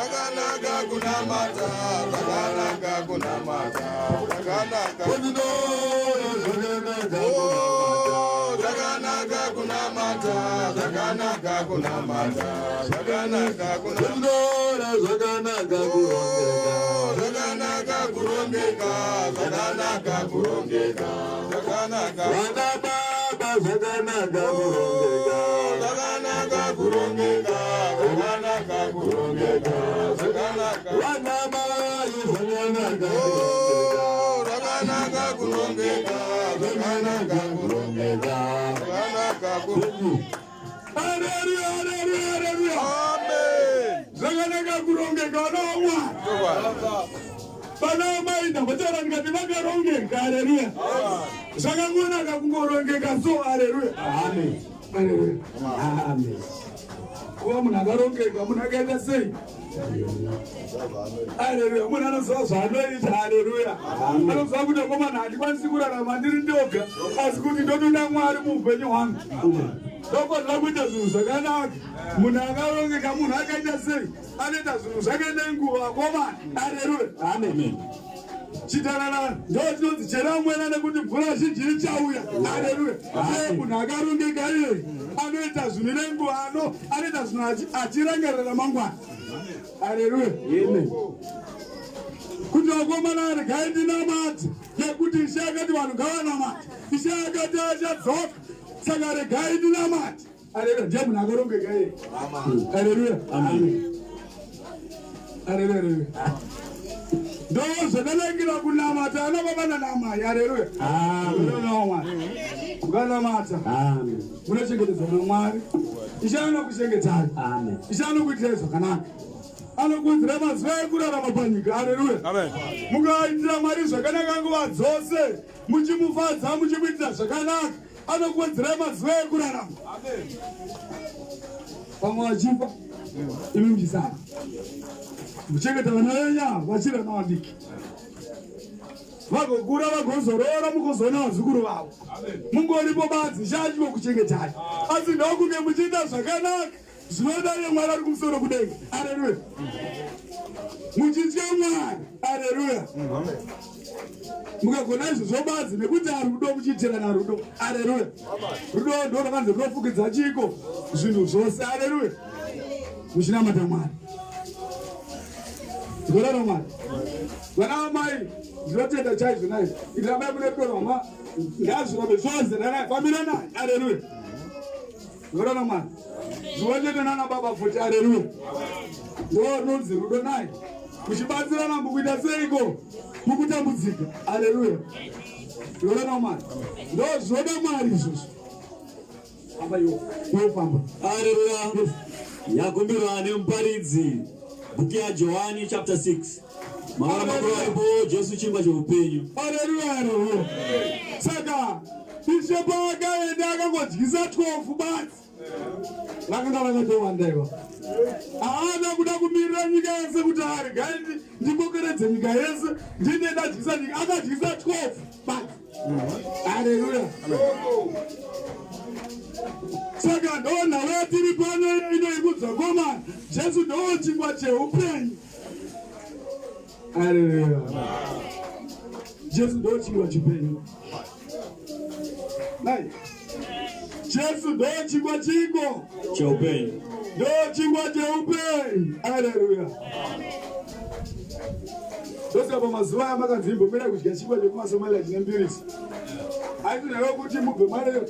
zvakanaka kunamata, zvakanaka kunamata, zvakanaka. Zvakanaka kunamata, zvakanaka kunamata, zvakanaka kunamata. Zvakanaka kurongeka, Zvakanaka kurongeka, zvakanaka kurongeka, zvakanaka, vana baba, zvakanaka kurongeka, zvakanaka kurongeka, zvakanaka kurongeka, zvakanaka, vana mai, zvakanaka kurongeka, zvakanaka kurongeka, zvakanaka kurongeka, zvakanaka kurongeka. Haleluya, haleluya, haleluya. Amen. Zvakanaka kurongeka vana vaMwari. Vana vamai ndambotaura ndikati vakarongeka. Haleluya. Zvakangonaka kungorongeka so. Haleluya. Amen. Haleluya. Amen. Kuva munhu akarongeka, munhu akaita sei? Haleluya. Munhu anoziva zvaanoita. Haleluya. Anoziva kuti akomana handikwanisi kurarama ndiri ndoga, asi kuti ndotoda Mwari muupenyu hwangu. Ndofanira kuita zvinhu zvakanaka. Munhu akarongeka, munhu akaita sei? Anoita zvinhu zvake nenguva, akomana. Haleluya. Amen. Chitarara ndo chinonzi cheramwena nekuti mvura zhinji ichauya. Haleluya. Uye munhu akarongeka iyeye anoita zvinhu nenguva, anoita zvinhu achirangarira ramangwana. Haleluya. Amen. Kuti vakomana regai ndinamate, nekuti Ishe akati vanhu ngavanamate. Ishe akati achadzoka, saka regai ndinamate. Haleluya. Ndiye munhu akarongeka iyeye. Haleluya. Amen. Haleluya. Haleluya. Ndo zvakanakira kunamata ana baba nanamai. Haleluya. Amen. Mukanamata Amen. munochengetedzwa naMwari. Ishe anokuchengetai. Amen. Ishe anokuitirai zvakanaka, anokuudzirai mazuva ekurarama panyika. Haleluya. Amen. Mukaitira Mwari zvakanaka nguva dzose, muchimufadza, muchimuitira zvakanaka, anokuwedzerai mazuva ekurarama. Vamwe vachifa, imi muchisara muchengeta vana venyu ava vachiri vana vadiki, vagokura, vagozorora, mugozoona vazukuru vavo mungoripo badzi. Ishe kuchengetai, asi ndokunge muchiita zvakanaka zvinoda Mwari ari kumusoro kudenga. Aleluya. Muchitya Mwari. Aleluya. Mukagona izvozvo badzi, nekuti arudo, muchiitirana rudo. Aleluya. Rudo ndo rakanzi runofukidza chiko? Zvinhu zvose. Aleluya. Muchinamata Mwari, ndikorara Mwari. Vana vamai, ndinotenda chaizvo naizvo. Itiramai mune rudo rwama, ngazvirambe zvose, famira naye. Aleluya. Ndikorara Mwari. Zuva chete nana baba futi. Aleluya. Ndo runonzi rudo naye, muchibatsirana mukuita seiko? Mukutambudzika. Aleluya. Ndikorara Mwari. Ndo zvinoda Mwari izvozvo. Famba iwo, iwo famba. Haleluya. Yakumbirwa nemuparidzi, bhuku yaJohani chapter 6, mavara makuru aripo, Jesu chingwa cheupenyu. Aleluya, aleluya. Saka Ishe paakaenda akangodyisa 12 badzi, vakanga vakatowanda iva. Haana kuda kumirira nyika yese kuti aregai ndikokeredze nyika yese, ndine ndadyisa nyika. Akadyisa 12 badzi. Aleluya. Saka ndo nhau yatiri pano ino ikudzwa komana, Jesu ndo chingwa cheupenyu. Aleluya. Jesu ndo chingwa chipenyu. Nai. Jesu ndo chingwa chiko cheupenyu, ndo chingwa cheupenyu. Haleluya! Ndosaka pamazuva aya makanzi imbomira kudya chingwa chekumasomalia chine mbirisi. Aitinhava kuti mubve mare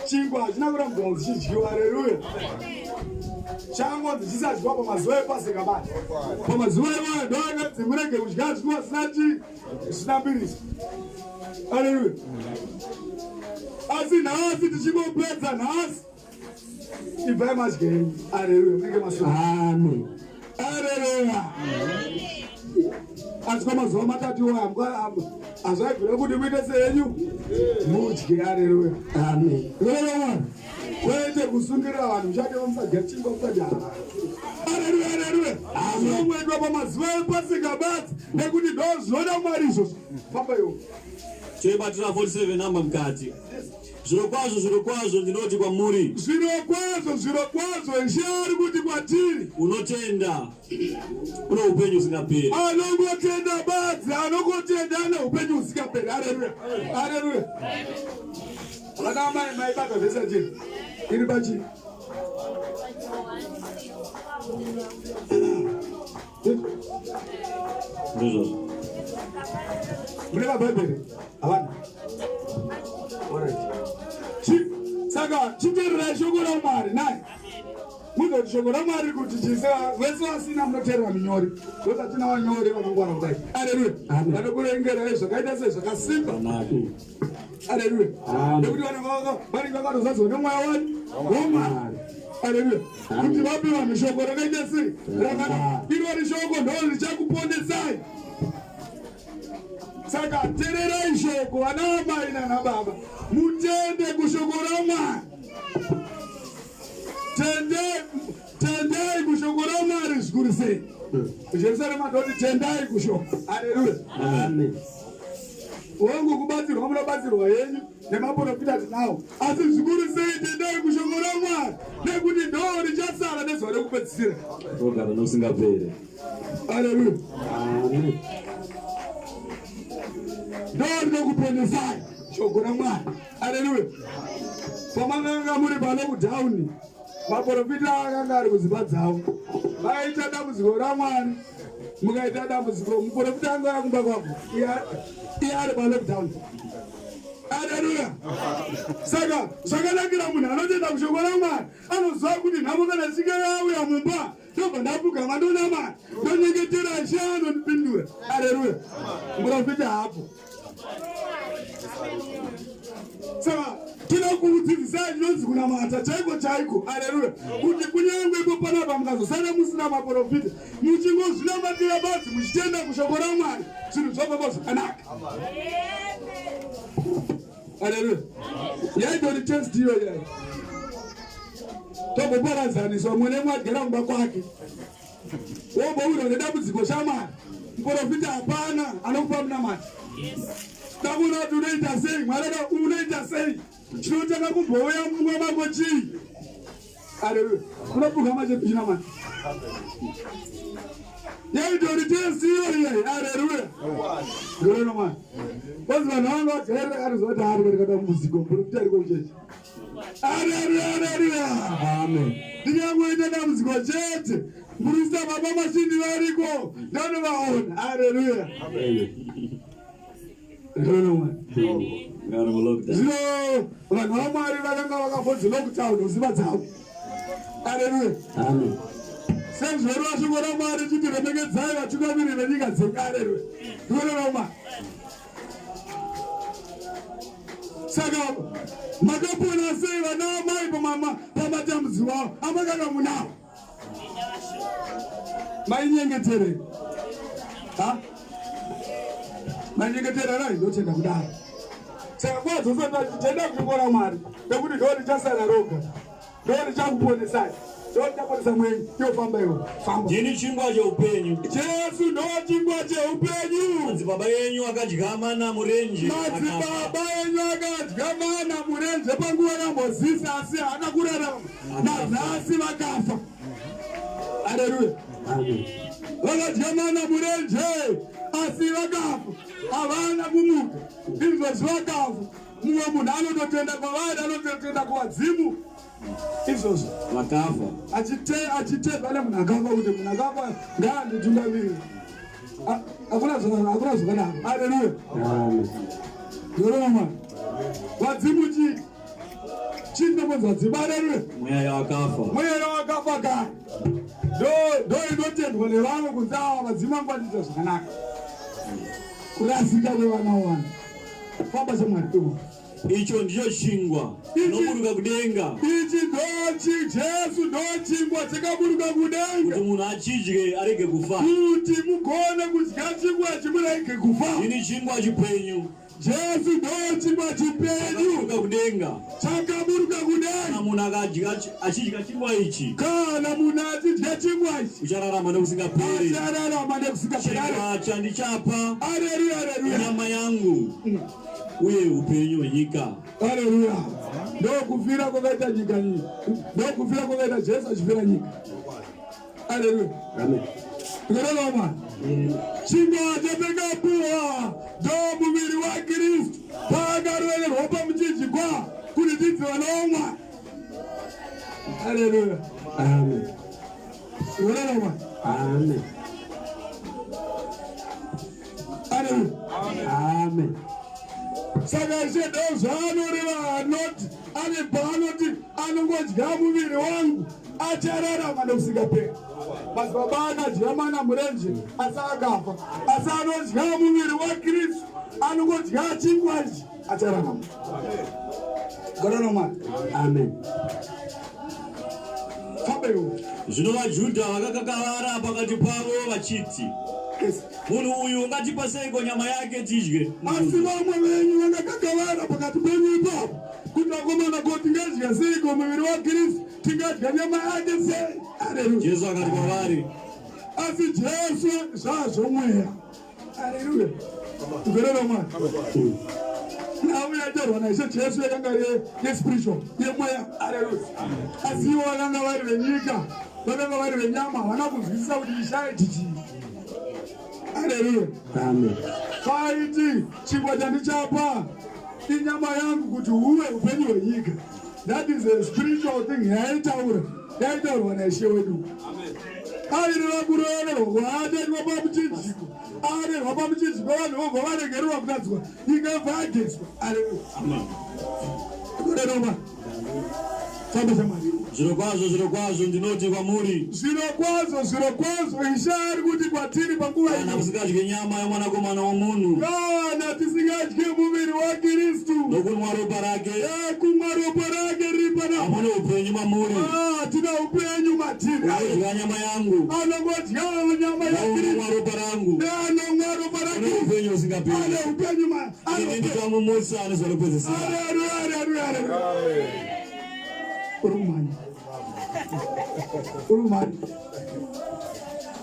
chingwa hachina kurambidzwa kunzi chidyiwa. Haleluya! Changonzi chisadyiwa pamazuva epasika basi. Pamazuva iwayo ndo akanzi murege kudya zvingwa zvisina chii zvisina mbirisi. Haleluya! Asi nhasi tichingopedza nhasi ibvai madya henyu. Haleluya! Munenge masura. Amen. Haleluya! Asi kwamazuva matatu iwayo hazvaibvira kuti muite sehenyu mudye. Haleluya! Amen. Haleluya! Kwete kusungirira vanhu muchati musadya chingwa musadya. Haleluya! Haleluya! Zvinongoitwa pamazuva epasika basi nekuti ndo zvinoda Mwari izvozvo. Famba iwo. Toibatira 47 namba mukati. Zvirokwazvo, zvirokwazvo ndinoti kwamuri, Zvirokwazvo, zvirokwazvo Ishe ari kuti kwatiri unotenda une upenyu husingaperi. Anongotenda badzi, anongotenda ane upenyu husingaperi. Haleluya, haleluya. Vana amai maibata vhesi yachii iri pachii? Ndizvozvo. Mune mabhaibheri havana? Alright. Saka chiteererai shoko raMwari nai muzoti shoko raMwari kuti chise vese vasina munoteerera minyori ndotatina vanyori vakangwara kudai. Aleluya. Amen. Vanokurengerai zvakaita sei zvakasimba. Aleluya. Amen. Nekuti vanenge vakatozadzwa nemweya wani wamwari. Aleluya. Kuti vape vanhu shoko rakaita sei rakanaka. Irori shoko ndo richakuponesai. Saka tererai shoko vana amai nana baba, mutende kushoko raMwari. Tendai kushoko raMwari zvikuru sei. Jerusarema ndoti tendai kushoko. Aleluya. Amen. Wangu kubatsirwa munobatsirwa henyu nemaprofita tinawo, asi zvikuru sei tendai kushoko raMwari nekuti ndo richasara nezuva rekupedzisira. Rogara nousingaperi. Aleluya. Amen. Ndo rinokuponesai shoko raMwari. Aleluya. Pamakanga muri palockdown, maprofita akanga ari kudzimba dzavo, vaita dambudziko raMwari, mukaita dambudziko muprofita anga ari kumba kwako, iye ari palockdown. Aleluya. Saka zvakanakira munhu anotenda kushoko raMwari, anoziva kuti nhamo kana ichinge yauya mumba, ndobva ndapfugama ndonamata, ndonyengetera, Ishe anondipindura. Aleluya. Muprofita hapo. Saka tinokudzidzisai chinonzi kunamata chaiko chaiko. Aleluya. Kuti kunyange ipo panapa mukazosara musina maprofita, muchingozvinamatira badzi muchitenda kushoko raMwari, zvinhu zvofamba zvakanaka. Aleluya. Yaitori test iyo yai. Tomboparadzaniswa mune mwagera kumba kwake. Wombourwa nedambudziko shamwari. Muprofita hapana anokupa munamati. Ndakuona kuti unoita sei, Mwari ada unoita sei. Chinotanga kumbouya mumwe mako chii? Aleluya. Unopuka manje kuchinamata. Yaitori test iyo iye. Aleluya. Ngoreno mwana. Kwanzi vanhu vanga vajairira vakatoziva kuti hari katika dambudziko muprofita ariko kuchechi. Aleluya, aleluya. Amen. Ndinyangoita dambudziko chete. Murisa baba mashini variko ndanovaona. Aleluya. Ngoreno mwana. Ngara mulockdown. Zvino vanhu vaMwari vakanga vakambonzi lockdown kuziva dzavo. Aleluya. Amen. Sezvoreva shoko raMwari chiti remekedzai vatungamiri venyika dzenyu. Aleluya. Ngoreno mwana. Saka makapona sei vana amai pamatambudziko avo amakanga munawo? Mainyengetere. Ha? Mainyengetera rai ndotenda kudaro. Saka kwadzosati tenda kushoko raMwari nekuti ndo richasara roga. Ndo richakuponesai. Ndo richaponesa mwenyu. Iwo famba iwo. Famba. Ndini chingwa cheupenyu. Jesu ndo chingwa cheupenyu. Madzibaba enyu akadya mana murenje. Madzibaba enyu akadya mana murenje panguva yaMozisi asi haana kurarama. Nanhasi vakafa. Aleluya. Amen. Vakadya mana murenje asi vakafa. Havana kumuka. Izvozvi vakafa. Mumwe munhu anototenda kwavari, anototenda kuvadzimu izvozvo vakafa achitendwa nemunhu akafa kuti munhu akafa ngaanditungamirire. Hakuna zvakadaro. Aleluya. Yoroma vadzimu chii chii chinobonzi vadzimu? Aleluya. Mweya yawakafa, mweya yawakafa kare ndo inotendwa nevamwe kunzi ava vadzimu vangu vandiita zvakanaka. Kurasika kwevana wana famba chamwari. Icho ndicho chingwa chinoburuka kudenga. Ichi ndochi Jesu ndochingwa chakaburuka kudenga, kuti munhu achidye arege kufa, kuti mugone kudya chingwa chimurege kufa. Ini chingwa chipenyu. Jesu ndochingwa chipenyu chakaburuka kudenga, chakaburuka kudenga. Kana munhu akadya achidya chingwa ichi, kana munhu achidya chingwa ichi, uchararama nekusingaperi, achararama nekusingaperi. Chingwa chandichapa, aleluya, aleluya, nyama yangu uye upenyu hwenyika. Aleluya. Ndokufira kwakaita nyika iyi, ndokufira kwakaita Jesu achifira nyika. Aleluya. Amen. Tikareva chingwa chatakapuwa ndo muviri waKristu paakarovererwa pamuchinjikwa kuti tibve vanomwa. Aleluya. Amen. Tikareva. Amen. Aleluya. Amen. Saka Ishe ndo zvaanoreva, anoti ane paanoti anongodya muviri wangu achararama nekusingaperi. Madzibaba akadya mana murenje asi akafa, asi anodya muviri waKristu, anongodya chingwa ichi achararama. Gorano Mwari. Amen. Fambeiwo. Zvino vaJudha vakakakavara pakati pavo vachiti, munhu uyu ungatipa seiko nyama yake tidye? Asi vamwe venyu vakakakavara pakati penyu ipapo kuti vakomana, ko tingadya seiko muviri waKristu? Tingadya nyama yake sei? Aleluya. Jesu akati kwavari, Asi Jesu zvazvo mweya. Aleluya. Gorero Mwari. Nhau yaitaurwa naIshe Jesu yakanga iri yespiritual, yemweya. Aleluya. Asi ivo vakanga vari venyika, vakanga vari venyama, havana kunzwisisa kuti Ishe aiti chii. Aleluya. Amen. Paiti chingwa chandichapa inyama yangu kuti huve upenyu hwenyika. That is a spiritual thing yaitaura, yaitaurwa naIshe wedu. Aireva kurovererwa kwaakaitwa pamuchinjiko. Arerwa pamuchinjiko, vanhu vobva varegererwa kutadzwa, nyika yobva yagezwa. Aleluya. Gorero famba chamwari. Zvirokwazvo, zvirokwazvo, ndinoti kwamuri, Zvirokwazvo, zvirokwazvo, Ishe ari kuti kwatiri panguva kana ino, musingadyi nyama yomwanakomana womunhu kana tisingadye muviri waKristu nokunwa ropa rake, kumwa ropa rake riri panapa, hamuna upenyu mamuri. Hatina upenyu matiri. Unodya nyama yangu Anongodya nyama nounwa yaKristu ropa rangu neanomwa ropa une raKristu upenyu husingaperi. ane upenyu Ini ndichamumutsa nezuva rekupedzisira. Aleluya, aleluya, aleluya. Uri kumhanya, uri kumhanya.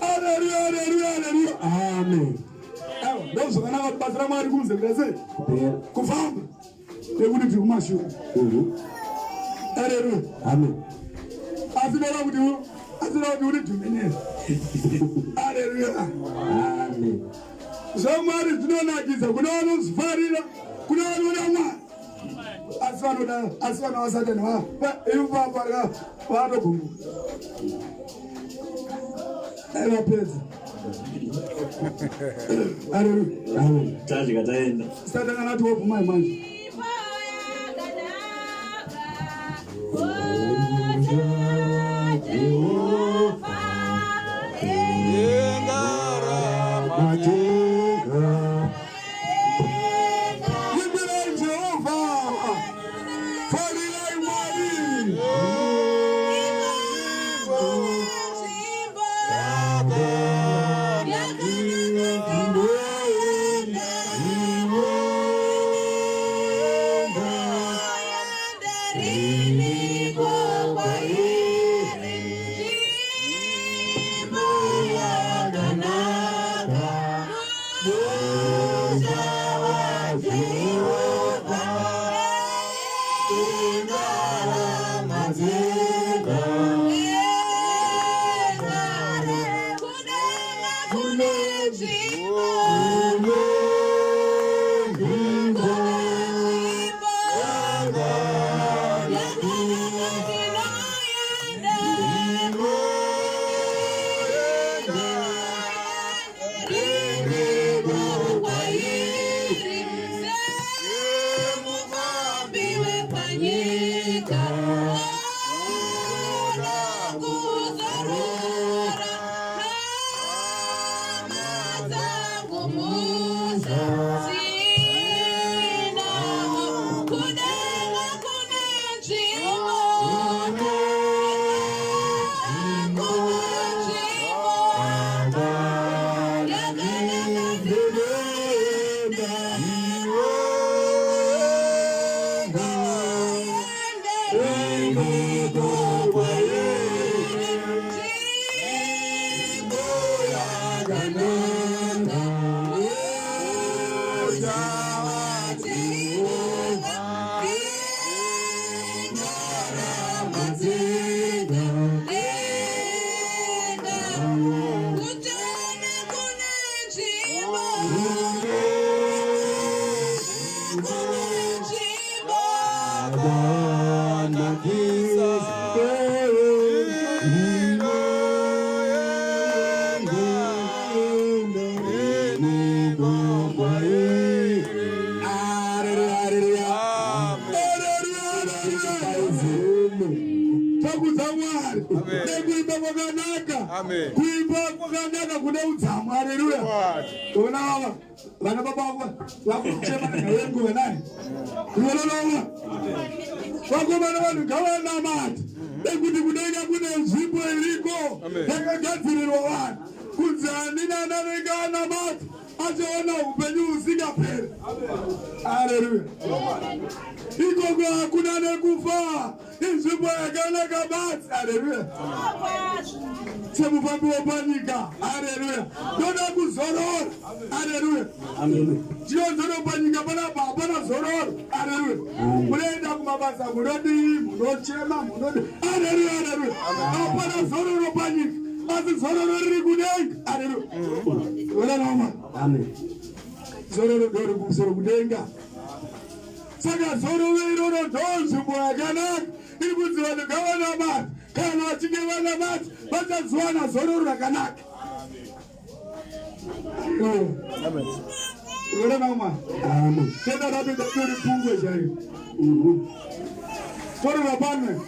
Aleluya, aleluya, aleluya. Amen. Aiwa, ndo zvakanaka kuti basa raMwari kunze kuita sei? Kupera. Kufamba nekuti tiri kumashure. Aleluya. Amen. Asi ndoda kuti asi ndoda kuti uri dhumenezi. Aleluya. Amen. ZvaMwari zvinonakidza kune vanozvifarira, kune vanoda Mwari, asi vanoda, asi vana vaSatani ivapa vanogumbuka. Dai vapedza. Aleluya. Amen. Tadya taenda. Satani anati wobvumai manje. Matenga. Imbirai Jehovha, farirai Mwari. Mwari. Nekuimba kwakanaka. Kuimba kwakanaka kune udzamu. Haleluya. Ona vava vana baba vako vakuchema nenguva nani? Unoona vakomana vanhu ngavanamate nekuti kudenga kune nzvimbo iriko yakagadzirirwa vanhu kunzi ani nani anenge anamata achaona upenyu husingaperi. Haleluya! Ikoko hakuna nekufa, inzvimbo yakanaka basi. Haleluya! Semufambi wepanyika. Haleluya! Ndoda kuzorora. Haleluya! Chionzoro panyika panapa hapana zororo. Haleluya! Munoenda kumabasa munodii, munochema, munodii. Haleluya! Haleluya! Hapana zororo panyika, asi zororo riri kudenga. Haleluya! Ona Amen. Zororo ndori kumusoro kudenga. Saka zororo iroro ndonzvimbo yakanaka iri kunzi vanhu ngavanamate. Kana vachinge vanamata vachazowana zororo rakanaka. Amen. Unoona Amen. Tenda rapinda tori pungwe chaiyo. Torora pano.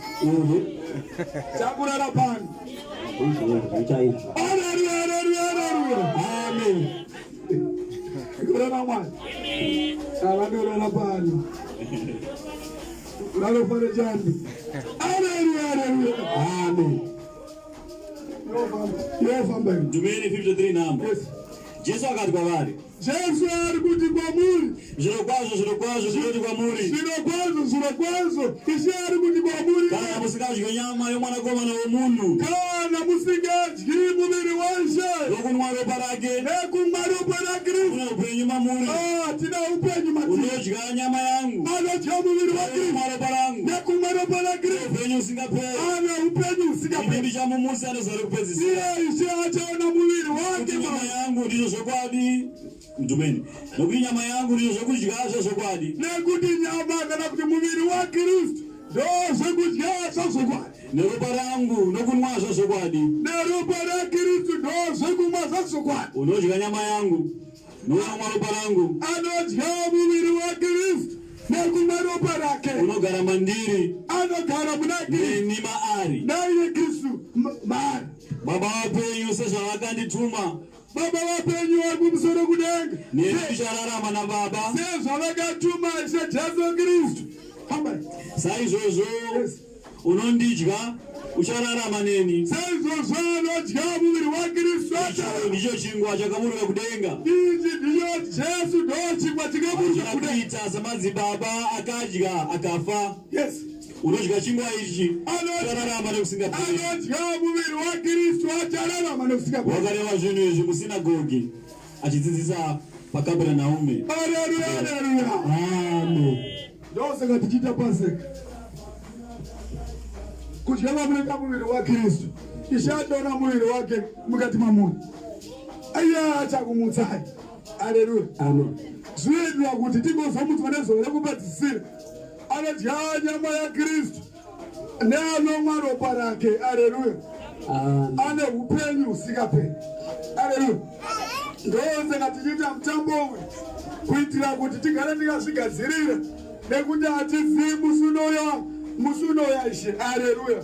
Chakurara pano. Zvichaizvo. Haleluya, haleluya, haleluya. Amen. Kurara Mwari. Avandorara pano. Vanofara chando. Haleluya, haleluya. Amen. Yofamba. Ndumeni 53 number. Yes. Jesu akati kwavari, Jesu ari kuti kwamuri, zvirokwazvo zvirokwazvo ndinoti kwamuri, zvirokwazvo zvirokwazvo, Ishe ari kuti kwamuri, kana musingadyi nyama yomwanakomana womunhu kana musingadyi muviri waIshe nokunwa ropa rake, nekumwa ropa raKristu, kuna upenyu mamuri. ah, tina upenyu matiri. Unodya nyama yangu Anodya muviri waKristu nokunwa ropa rangu, nekumwa ropa raKristu, upenyu usingaperi. ane upenyu Ini husingaperi. ndichamumusa nezuva rekupedzisira. Iye Ishe achaona muviri wake Nokuti nyama yangu ndizvo zvokwadi, ndumeni, nokuti nyama yangu ndizvo zvokudya zvezvokwadi, nekuti nyama kana kuti muviri waKristu ndozvekudya zvezvokwadi, neropa rangu nokunwa zvezvokwadi. neropa raKristu ndozvekumwa zvezvokwadi. Unodya nyama yangu nounwa ropa rangu, Anodya muviri waKristu nekumwa ropa rake, unogara mandiri, anogara muna Kristu neni maari. naiye Kristu maari. Baba vapenyu sezvavakandituma, Baba vapenyu vari kumusoro kudenga neni ndichararama naBaba. sezvavakatuma Ishe Jesu Kristu. Hamba. Saizvozvo Yes. unondidya uchararama neni. Saizvozvo anodya muviri waKristu achararama. Ndicho chingwa chakaburuka kudenga, Ichi ndicho Jesu ndo chingwa chikaburuka kudenga. kuita samadzibaba akadya akafa. Yes. Unodya chingwa ichi Anodya uchararama nekusingaperi. anodya muviri waKristu achararama nekusingaperi. Wakareva zvinhu izvi musinagogi achidzidzisa paKapernaume. Haleluya, haleluya. Amen. Ndosaka tichiita Paseka. Kudya kwamunoita muviri waKristu. Ishe adoona muviri wake mukati mamunhu. Aiya achakumutsai. Haleluya. Amen. Zvinoitira kuti tigozomutswa nezuva rekupedzisira. Anodya nyama yaKristu neanomwa ropa rake. Haleluya. Amen. Ane upenyu husingaperi. Haleluya. Ndosaka tichiita mutambo uyu kuitira kuti tigare tikazvigadzirira nekuti hatizivi musi unouya musi unouya Ishe. Haleluya.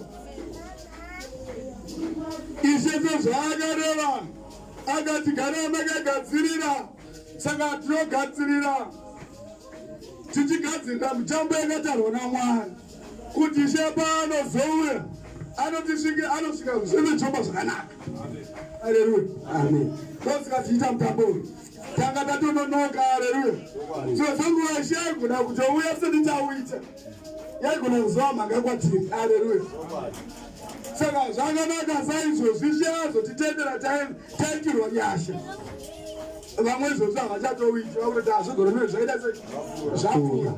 Ishe sezvaakareva akati garai makagadzirira, saka tinogadzirira tichigadzirira mitambo yakatarwa naMwari kuti Ishe paanozouya anotisvike anosvika zvine chombo zvakanaka. Haleluya. Amen. Ndosaka tichiita mutambo uyu. Tanga tatononoka. Haleluya. So senguva Ishe yaigona kutouya tisati tauita, yaigona kuzova mhanga kwatiri. Haleluya. Saka zvakanaka saizvozvi Ishe azotitendera taitirwa nyasha. Vamwe izvozvi havachatouiti, vakuti hazvigore mune zvakaita sei zvapfuura.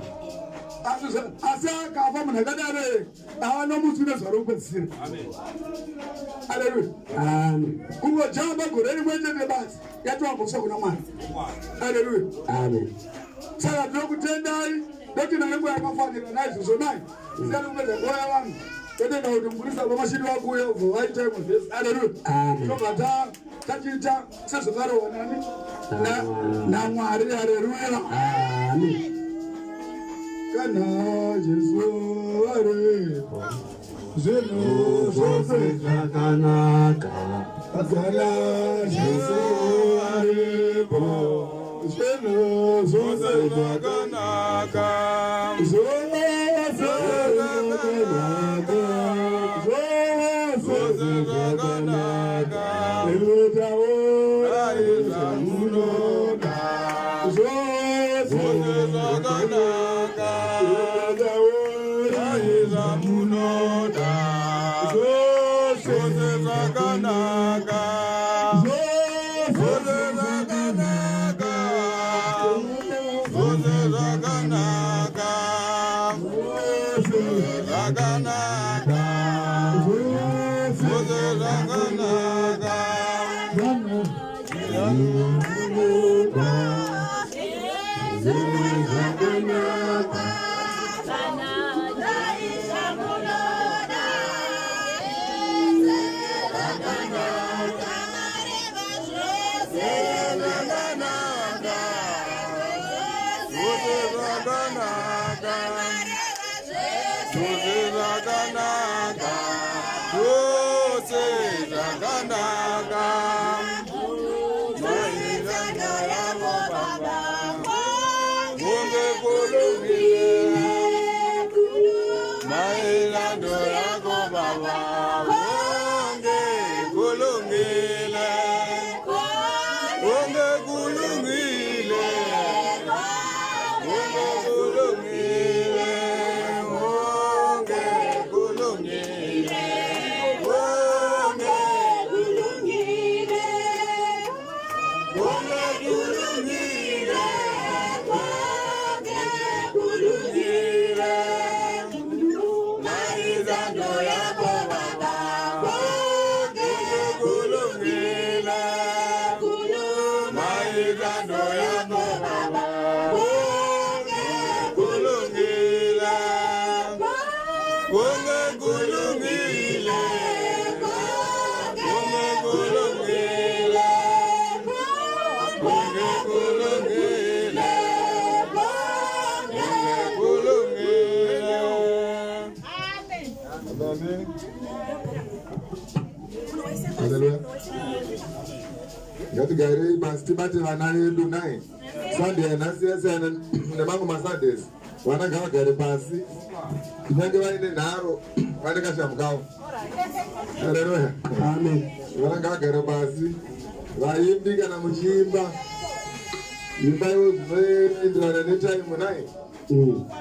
Asi akafa munhu akadaro ava nomutswi nezuva rokupedzisira. Haleluya. Amen. Kungojamba gore rimwe chete basi yatova mhosva kuna Mwari. Haleluya. Amen. Saka tinokutendai ndotenda nenguva yakafanira naizvozvo nai tisati kupedza nguva yavanhu totenda kuti mufundisi vamashidi vakuuya ubva vaita imwe vhesi. Haleluya. Amen. Tobva tachiita sezvakarohwa nani naMwari. Haleluya. Amen. Kana Jesu aripo. Zvinhu zvose zvakanaka. Kana Jesu aripo, zvinhu zvose zvakanaka. Zvose zvakanaka, zvose zvakanaka. Inotaura zvamunoda. Zvose zvakanaka. Inotaura zvamunoda. Zvose zvakanaka. Zvose zvakanaka. Zvose zvakanaka. Zvakanaka. Zvose zvakanaka. Zvakanaka. Zvose zvakanaka. Zvose zvakanaka. Zvose zvakanaka. Maizano yako baba. Kunge kulungile. Mailando yako baba. Kunge kulungile. Kunge kulungile. Kunge kulungile. Kunge kulungile. Kunge kulungile. Kunge kulungile. Kulungile. Maizando yako baba. Kunge kulungile. Maizando yako baba. Kunge kulungile. Kunge kulungile. Kunge kulungile. Kunge kulungile. Kunge kulungile. Amen. Haleluya. Ngatigarei pasi tibate vana vedu nai. Sunday yanhasi yasiyana nemamwe maSundays. Vana ngavagare pasi. Kunyange vaine nharo vane kashamu kavo. Haleluya. Amen. Vana ngavagare pasi. Vaimbi kana muchiimba imbaiwo zvinoenderana netaimu nai.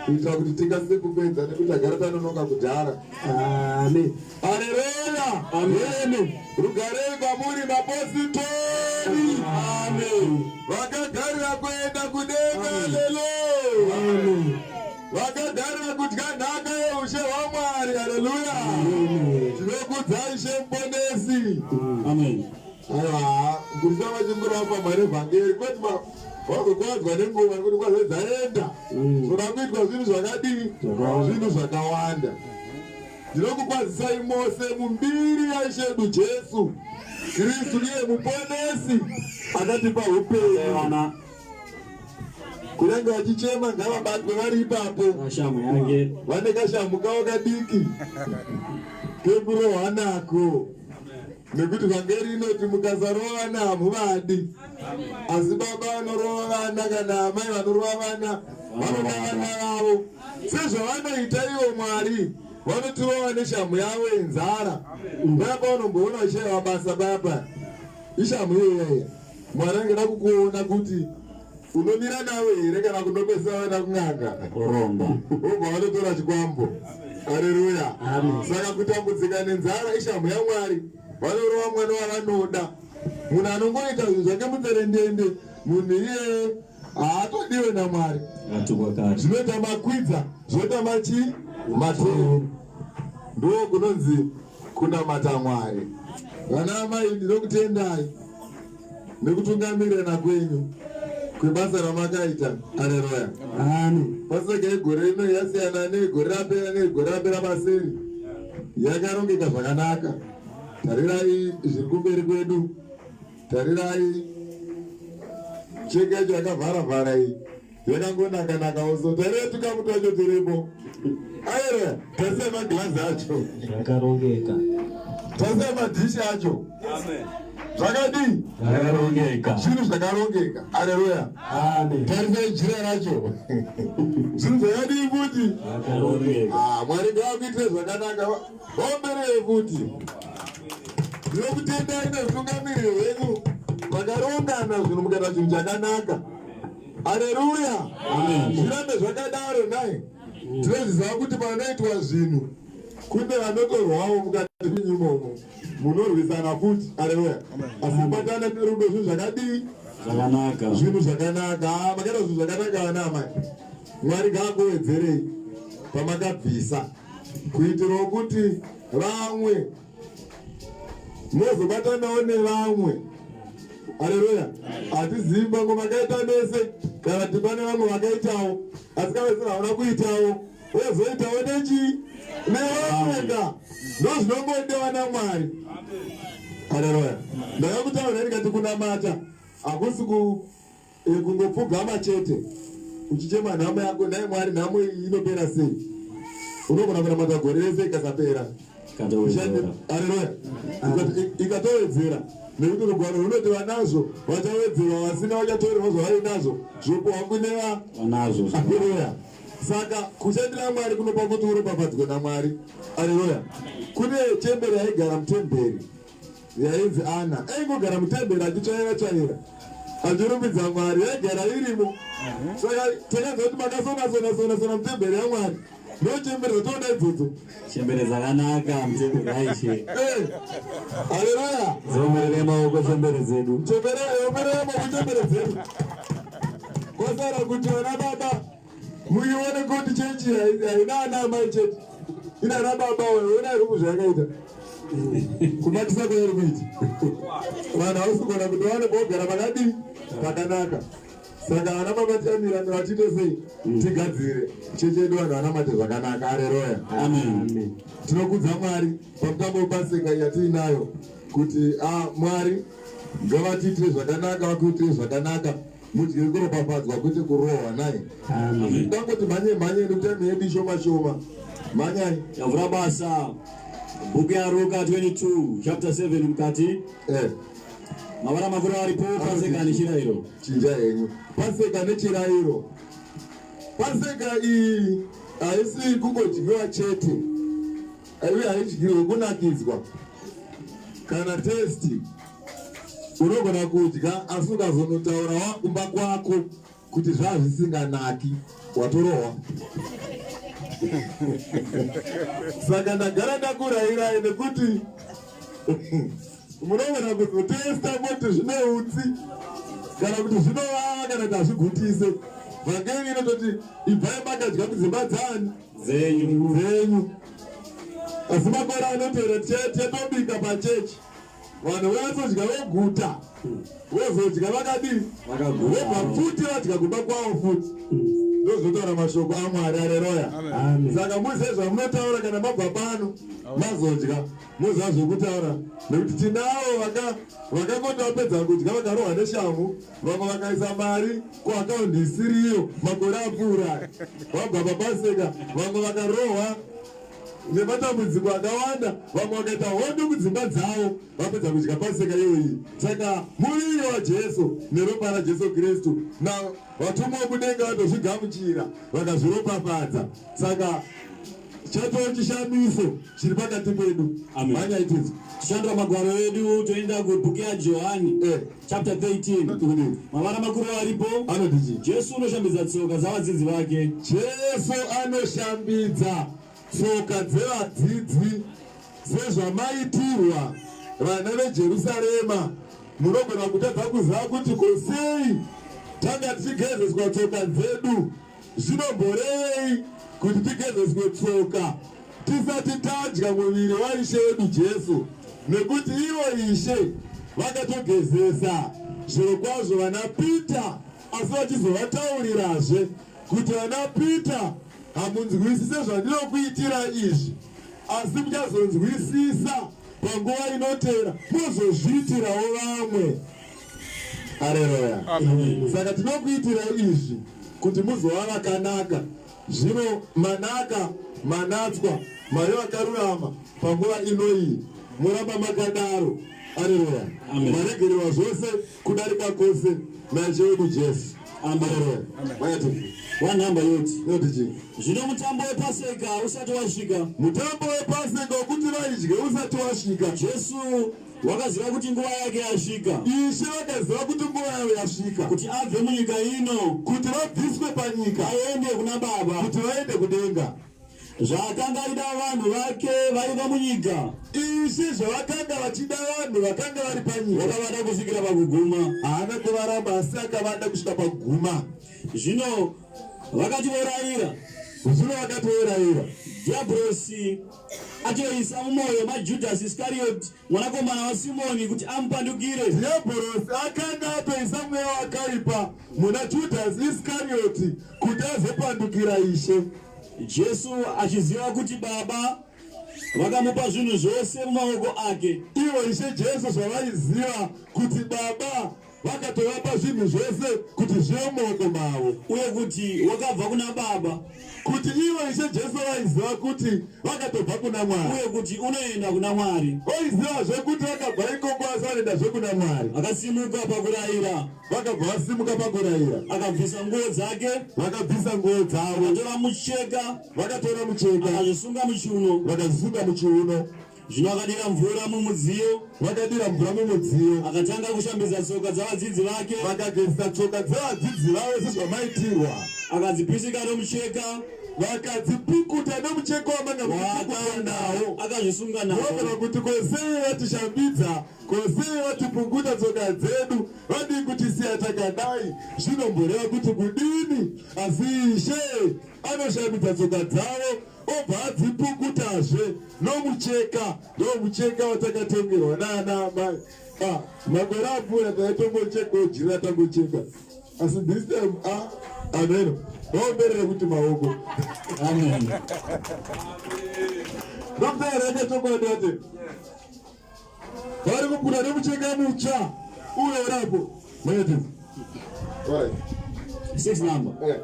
Kuitira kuti tikasike kupedza nekuti tagara tanonoka kudhara. Amen. Haleluya. Amen. Rugarei kwamuri mapositori. Amen. Vakagarira kuenda kudenga. Haleluya. Amen. Vakagarira kudya nhaka yeushe hwaMwari. Haleluya. Tinokudza Ishe Muponesi. Amen. Aiwa, kurisa vachingoramba Mwari vhangeri kwete wazokwadzwa nenguva nekuti kwazo dzaenda. Zvoda kuitwa zvinhu zvakadii? Zvinhu zvakawanda. Ndinokukwazisai mose mumbiri yaIshe yedu Jesu Kristu, iye Muponesi akatipa upenyu. Vana Kunyange vachichema ngavabatwe vari ipapo. kashamu yake. Vane kashamu kavo kadiki kekurohwa nako, nekuti vhangeri inoti mukasarova vana hamuvadi. Asi baba vanorova vana kana amai vanorova vana vanoda vana vavo sezvavanoita ivo. Mwari vanotirova neshamu yavo yenzara. Paya paunomboona uchishaiwa basa paya, ishamu iyoyaya. Mwari angada kukuona kuti unomira navo here kana kunopesa vana kun'anga. Kuromba. Ubva vanotora chikwambo. Haleluya. Saka kutambudzika nenzara ishamu yaMwari. Vanorova mwana wavanoda. Munhu anongoita zvinhu zvake mutserendende, munhu iyeye haatodiwe naMwari. Atukwa kare. Zvinoita makwidza, zvinoita machi matero. Ndo kunonzi kunamata Mwari. Vana amai, ndinokutendai nekutungamirirana kwenyu kwebasa ramakaita. Haleluya. Amen. Paseka yegore rino yasiyana negore rapera, negore rapera maseri. Yakarongeka zvakanaka. Tarirai zviri kumberi kwedu. Tarirai cheke yacho yakavhara vhara iyi. Yakangonaka naka also. Tare tukamu twacho turipo. Aire, tasai maglazi acho. Zvakarongeka. Tasai madhishi acho. Amen. Zvakadii? Zvakarongeka. Zvinhu zvakarongeka. Haleluya. Amen. Tarisai jira racho. Zvinhu zvakadii futi? Zvakarongeka. Ah, Mwari ngavakuitire zvakanaka. Vaomberei futi. Ndinokutendai neutungamiriri hwenyu. Makarongana zvinhu mukaita chinhu chakanaka. Haleluya. Zvirambe zvakadaro nhai. Tinozviziva kuti panoitwa zvinhu kune vanotorwawo mukati menyu imomo. Munorwisana futi. Haleluya. Asi kubatana nerudo zvinhu zvakadii? Zvakanaka. Zvinhu zvakanaka. Ah, makaita zvinhu zvakanaka vana amai. Mwari ngaakuwedzerei pamakabvisa kuitirawo kuti vamwe mozobatanawo nevamwe. Haleluya. Hatizivi vamwe vakaita mese kana kuti pane vamwe vakaitawo asi kana vese havana kuitawo wozoitawo nechii nevamwe ka ndozvinongodiwa naMwari. Haleluya. Ndakakutaura ndikati kunamata hakusi ku Eh, kungopfugama chete uchichema nhamo yako nhai Mwari nhamo iyi inopera sei? Unogona kunamata gore rese ikasapera. Haleluya. Ikatowedzera nekuti rugwaro runoti vanazvo vachawedzerwa vasina vachatorerwa zvavainazvo zvopuwa kune vanazvo. Haleluya. Saka kushandira Mwari kunopa kuti uropafadzwe naMwari. Haleluya. Kune chembere yaigara mutemberi yainzi Ana aingogara mutemberi achitsvaira tsvaira achirumbidza Mwari yaigara irimo. Saka takanzwa kuti makasona sona sona sona mutemberi yaMwari ndochembere dzatoona idzodzo. Chembere dzakanaka mutemberi yaIshe. Eh, haleluya. Dzomberere maoko chembere dzedu. Chembere omberere maoko chembere dzedu. Kwasara kuti vana baba muione kuti chechi haina ana amai chete ina ana baba ona iri kuzvayakaita kubatisa kwairi kuita vanhu hausi kugona kuti vaone pogara pakadii pakanaka. Saka vana baba tichamira mira tiite sei tigadzire chechi yedu vanhu vanamate zvakanaka. Haleluya. Amen. Tinokudza Mwari pamutambo wepaseka yatiinayo kuti Mwari ngavatiitire zvakanaka vakuitire zvakanaka mudye kuropafadzwa kwete kurohwa nai. Amen. Dangoti mhanye mhanye nekuti time yedu ishoma shoma. Mhanyai. Tavhura basa bhuku yaRuka 22 chapter 7 mukati mavara makuru aripo paseka nechirayiro. Chinja henyu. Paseka nechirayiro. Paseka iyi haisi kungodyiwa chete. Iwe haidyiwe kunakidzwa kana testi. Unogona kudya asi ukazonotaura wakumba kwako kuti zvazvisinganaki watorohwa. Saka ndagara ndakurayirai nekuti munogona kuzotesta moti zvine utsi kana kuti zvinovava kana kuti hazvigutise. Vhangeri inototi ibvai makadya kudzimba dzani dzenyu dzenyu. Asi makore anotevera tichatobika pachechi vanhu vazodya voguta vozodya vakadii vobva futi vadya kumba kwavo futi. Ndozvotaura mashoko aMwari. Haleluya. Saka muzive zvamunotaura kana mabva pano mazodya muziva zvekutaura nekuti tinavo vakangoti vapedza kudya vakarohwa neshamhu vamwe vakaisa mari kuakaundi isiriyo makore apfuura vabva papaseka vamwe vakarohwa nematambudziko akawanda vamwe vakaita hondo kudzimba dzavo vapedza kudya paseka iyoyi. Saka muviri waJesu neropa raJesu Kristu na vatumwa vokudenga vatozvigamuchira vakazviropafadza. Saka chatoo chishamiso chiri pakati pedu. Amen. Mhanyai Tichandura magwaro edu toenda kubhuku yaJohani chapter 13 mavara makuru aripo. Anoti chii? Jesu unoshambidza tsoka dzavadzidzi vake. Jesu anoshambidza tsoka dzevadzidzi sezvamaitirwa vana veJerusarema. Munogona kutadza kuziva kuti ko sei tanga tichigezeswa tsoka dzedu. Zvinomborevei kuti tigezeswe tsoka tisati tadya muviri waIshe wedu Jesu? Nekuti ivo Ishe vakatogezesa zvirokwazvo vana Pita, asi vachizovataurirazve kuti vana Pita, hamunzwisise zvandinokuitira izvi, asi muchazonzwisisa panguva inotera mozozviitirawo vamwe. Haleluya. Saka tinokuitira izvi. Kuti muzova vakanaka. Zvino manaka, manatswa, mave vakarurama panguva ino iyi. Moramba makadaro. Areruya. Maregererwa zvose kudarika kwose naIshe wedu Jesu. Areruya. Makati. One number yoti. Yoti chii? Zvino mutambo wePaseka usati wasvika. Mutambo wePaseka wokuti vaidye usati wasvika. Jesu wakaziva kuti nguva yake yasvika. Ishe vakaziva kuti nguva yavo yasvika. Kuti abve munyika ino. Kuti vabviswe panyika. Vaende kuna Baba. Kuti vaende kudenga. Zvaakanga aida vanhu vake vaiva munyika. Ishe zvavakanga vachida vanhu vakanga vari panyika. Wakavada kusvikira pakuguma. Haana kuvaramba asi akavada kusvika pakuguma. Zvino vakati vorayira. Zvino vakati vorayira. Dhiabhorosi atoisa mumwoyo maJudhasi Iskarioti mwanakomana waSimoni kuti amupandukire. Dhiabhorosi akanga atoisa mweya wakaipa muna Judhasi Iskarioti kuti azopandukira Ishe. Jesu achiziva kuti Baba vakamupa zvinhu zvose mumaoko ake. Ivo Ishe Jesu zvavaiziva kuti Baba Vakatovapa zvinhu zvose kuti zvive mumaoko mavo. Uye kuti wakabva kuna Baba. Kuti ivo Ishe Jesu vaiziva kuti vakatobva kuna Mwari. Uye kuti unoenda kuna Mwari. Vaizivazve kuti vakabva ikoko asi vanoendazve kuna Mwari. Akasimuka pakurayira. Vakabva vasimuka pakurayira. Akabvisa nguo dzake. Vakabvisa nguo dzavo. Akatora mucheka. Vakatora mucheka. Akazvisunga muchiuno. Vakazvisunga muchiuno. Zvino akadira mvura mumudziyo. Vakadira mvura mumudziyo. Akatanga kushambidza tsoka dzavadzidzi vake. Vakagezesa tsoka dzevadzidzi vavo sezvamaitirwa. Akadzipisika nomucheka. Vakadzipukuta nomucheka wamanga muchipukuta nawo. Akazvisunga nawo. Vogona kuti ko sei vatishambidza, ko sei vatipukuta tsoka dzedu, vadii kutisiya takadai, zvinomboreva kuti kudini? Asi Ishe anoshambidza tsoka dzavo obva adzipukutazve nomucheka. Ndomucheka watakatengerwa naana amai. Ah, makore apfuura taitongocheka ojira tangocheka, asi this time ah, ameno vaomberere kuti maoko. Amen. Ndokutaura chokwadi ati vari kuputa nemucheka mutsva uyo urapo manyatidzi. Alright. Six number. Okay.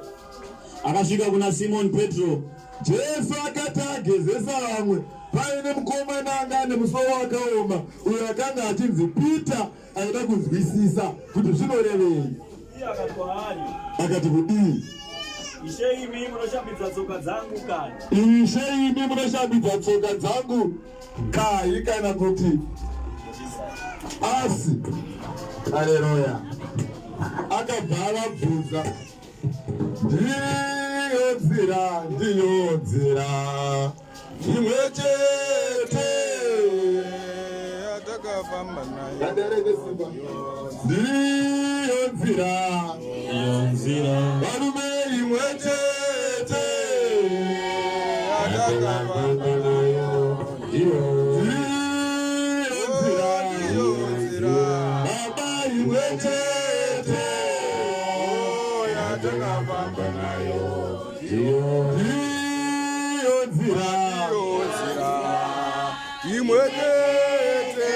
Akasvika kuna Simon Petro. Jesu akati agezesa vamwe, paine mukomana anga ane musoro wakaoma uyo akanga achinzi Pita aida kunzwisisa kuti zvinorevei. Iye akati kwaari, Akati kudii? Ishe, imi munoshambidza tsoka dzangu kani? Ishe, imi munoshambidza tsoka dzangu kai kana kuti asi? Haleluya. Akabva avabvunza, ndiyo nzira, ndiyo nzira imwe chete yatakafamba nayo. Ngandiareke simba. Ndiyo nzira, Ndiyo nzira. varume, imwe chete yatakafamba nayo. Ndiyo nzira, Ndiyo nzira. Baba, imwe chete Oh, yatakafamba nayo. Ndiyo nzira, Ndiyo nzira imwe chete.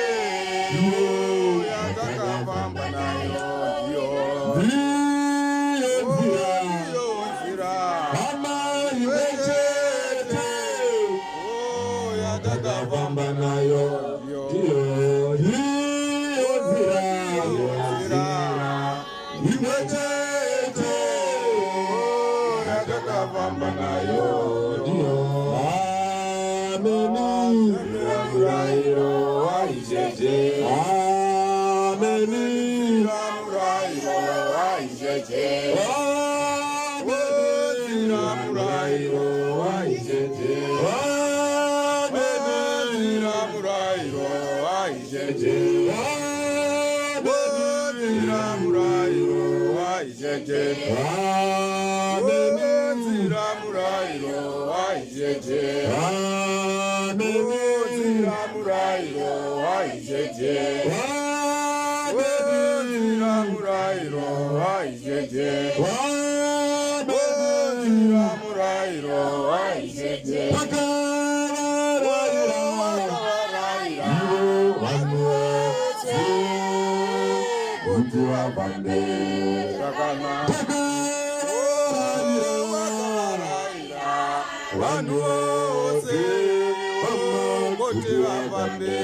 Oh, yatakafamba nayo. Ndiyo. Ndiyo nzira, Ndiyo nzira. Hama, imwe chete Oh, yatakafamba famba nayo. Ndiyo. Ndiyo nzira, Ndiyo nzira imwe chete Oh, yatakafamba nayo. Ameni. Murayiro waIshe. Ameni. Murayiro waIshe. Ameni. Murayiro waIshe. Ameni. Murayiro waIshe. Ameni. Murayiro waIshe. Ameni. Murayiro waIshe. Ameni. Murayiro waIshe. Ameni. Murayiro waIshe. Ameni. Murayiro waIshe. Vakavarayira ivo vanhu vose kuti vafambe. Zvakanaka. Vakavarayira. Vanhu vose kuti vafambe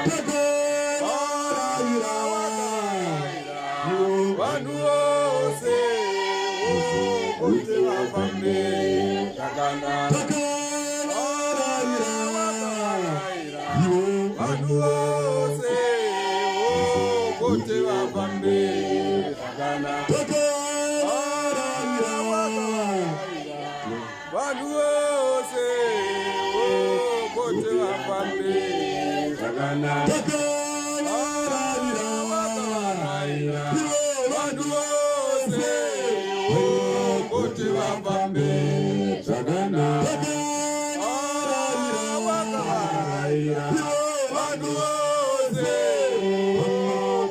Takavarayira. Vanhu vose kuti vafambe zvakanaka. Takavarayira. Vanhu vose kuti vafambe zvakanaka. Takavarayira. Vanhu vose kuti vafambe zvakanaka. Takavarayira. Vanhu vose kuti vafambe zvakanaka. Takavarayira. Vanhu vose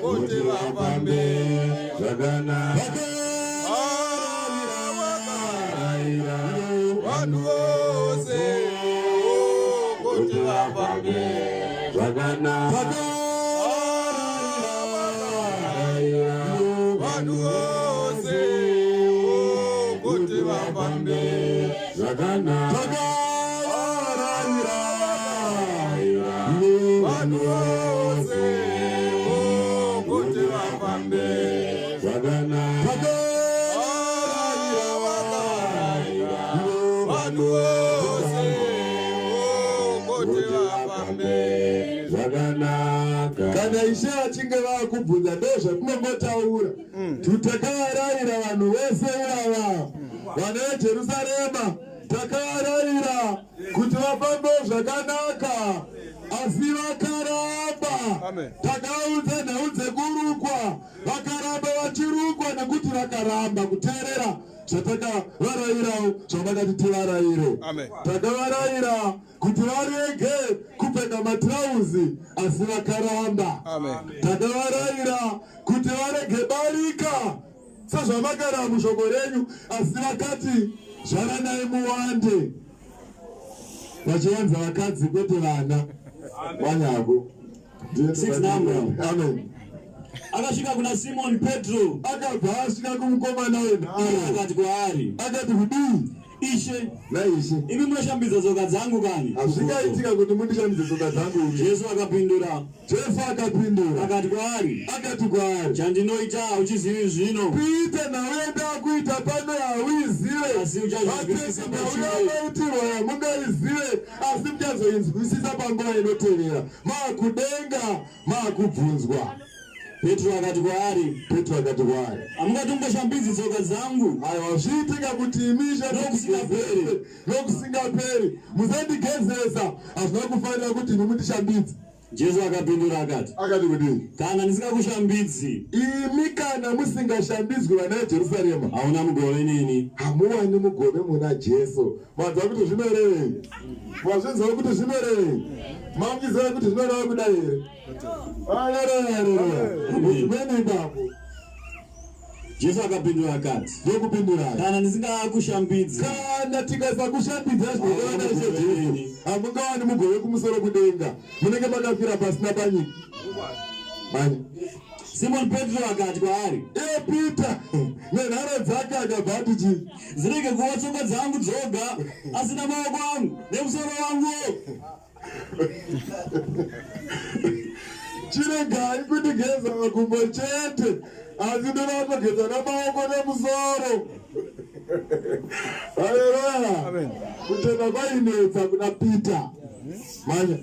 kuti vafambe zvakanaka. Vanhu vose kuti vafambe zvakanaka. Vanhu vose kuti vafambe zvakanaka. Vanhu vose kuti vafambe zvakanaka. Vanhu vose kuti vafambe zvakanaka. Kana Ishe vachinge vakubvunza, ndozvatinongotaura takavarayira vanhu vese ivava, vana veJerusarema, takavarayira kuti vafambe zvakanaka, asi vakaramba. Amen. Takaudza nhau dzekurukwa, vakaramba vachirukwa nekuti vakaramba kuteerera zvatakavarayirawo, zvamakati tivarayire. Amen. Takavarayira kuti varege kupfeka matirauzi, asi vakaramba. Amen. Takavarayira kuti varege barika sezvamakara mushoko renyu, asi vakati zvaranai muwande, vachiwanza vakadzi kwete vana vanyako. Six number. Amen. Akasvika kuna Simoni Petro. Akabva asvika kumukomana wenharo. Akati kwaari, Akati kudii? Ishe, Naishe, imi munoshambidza tsoka dzangu kani? Hazvingaitika kuti mundishambidze tsoka dzangu imi. Jesu akapindura, Jesu akapindura, akati kwaari, akati kwaari, Chandinoita hauchizivi zvino, Kuita nhau yandakuita pano hauizive, asi uchazvinzwisisa Vatete, nhau pashure. yamaitirwa yamungaizive, asi muchazoinzwisisa panguva inotevera, maakudenga, maakubvunzwa. Petro akati kwaari, Petro akati kwaari, Hamungatongoshambidzi tsoka dzangu. Aiwa, zviitika kuti imi Nokusingaperi. Nokusingaperi musandigezesa, hazvina kufanira kuti imi mundishambidze. Jesu akapindura akati, Akati kudii? Kana ndisingakushambidzi, Imi kana musingashambidzwi, vana veJerusarema, hauna mugove neni. Hamuwani mugove muna Jesu. Manzwa kuti zvinorevei? Mazvinzwa kuti zvinorevei? Mamuchiziva kuti zvinoreva kudai here? Haleluya! Mene ipapo. Jesu akapindura akati, Ndokupindurai. Kana ndisingakushambidzi, Kana tikasakushambidza, zvinoreva naIshe Jesu, hamungawani mugove kumusoro kudenga, munenge makafira pasina panyika. Manya. Simoni Petro akati kwaari, Iye Peter nenharo dzake akabva ati chii? Dzirege kuva tsoka dzangu dzoga, asi namaoko angu nemusoro wangu. Chiregai kundigeza makumbo chete, asi ndoda kutogeza namaoko nemusoro. Haleluya! Kutenda kwainetsa kuna Peter. Manya.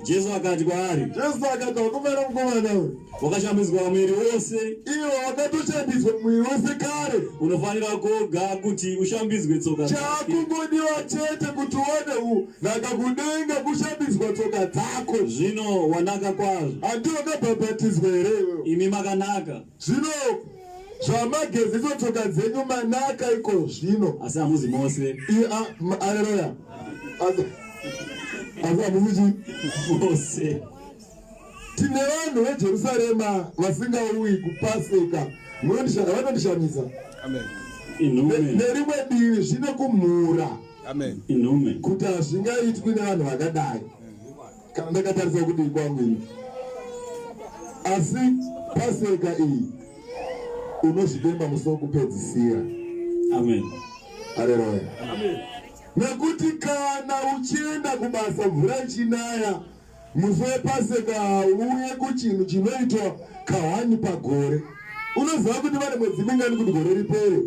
Jesu akati kwaari, Jesu akati, wakomana, mukomana uyu, wakashambidzwa muviri wose, iwe wakatoshambidzwa muviri wose kare, unofanira koga kuti ushambidzwe tsoka dzake. Chakungodiwa chete kuti uone nhaka kudenga kushambidzwa tsoka dzako. Zvino wanaka kwazvo. Handi wakabhabhatidzwa here iwewe? Imi makanaka, Zvino zvamageza tsoka dzenyu, manaka iko zvino. Asi hamuzi mose. Aleluya! Asi hamusi chii? Mose. Tine vanhu veJerusarema vasingauyi kuPaseka. Vanondishamisa. Amen. Inhume. Nerimwe divi zvine kumhura Amen. Inhume. Kuti hazvingaitwi nevanhu vakadai, kana ndakatarisa kudii kwangu ini. Asi Paseka iyi unozvidemba musi wokupedzisira. Amen. Aleluya! Nekuti kana uchienda kubasa mvura ichinaya, musi wePaseka hauuye kuchinhu chinoitwa kahwani pagore. Unoziva kuti vane mwedzi mingani kuti gore ripere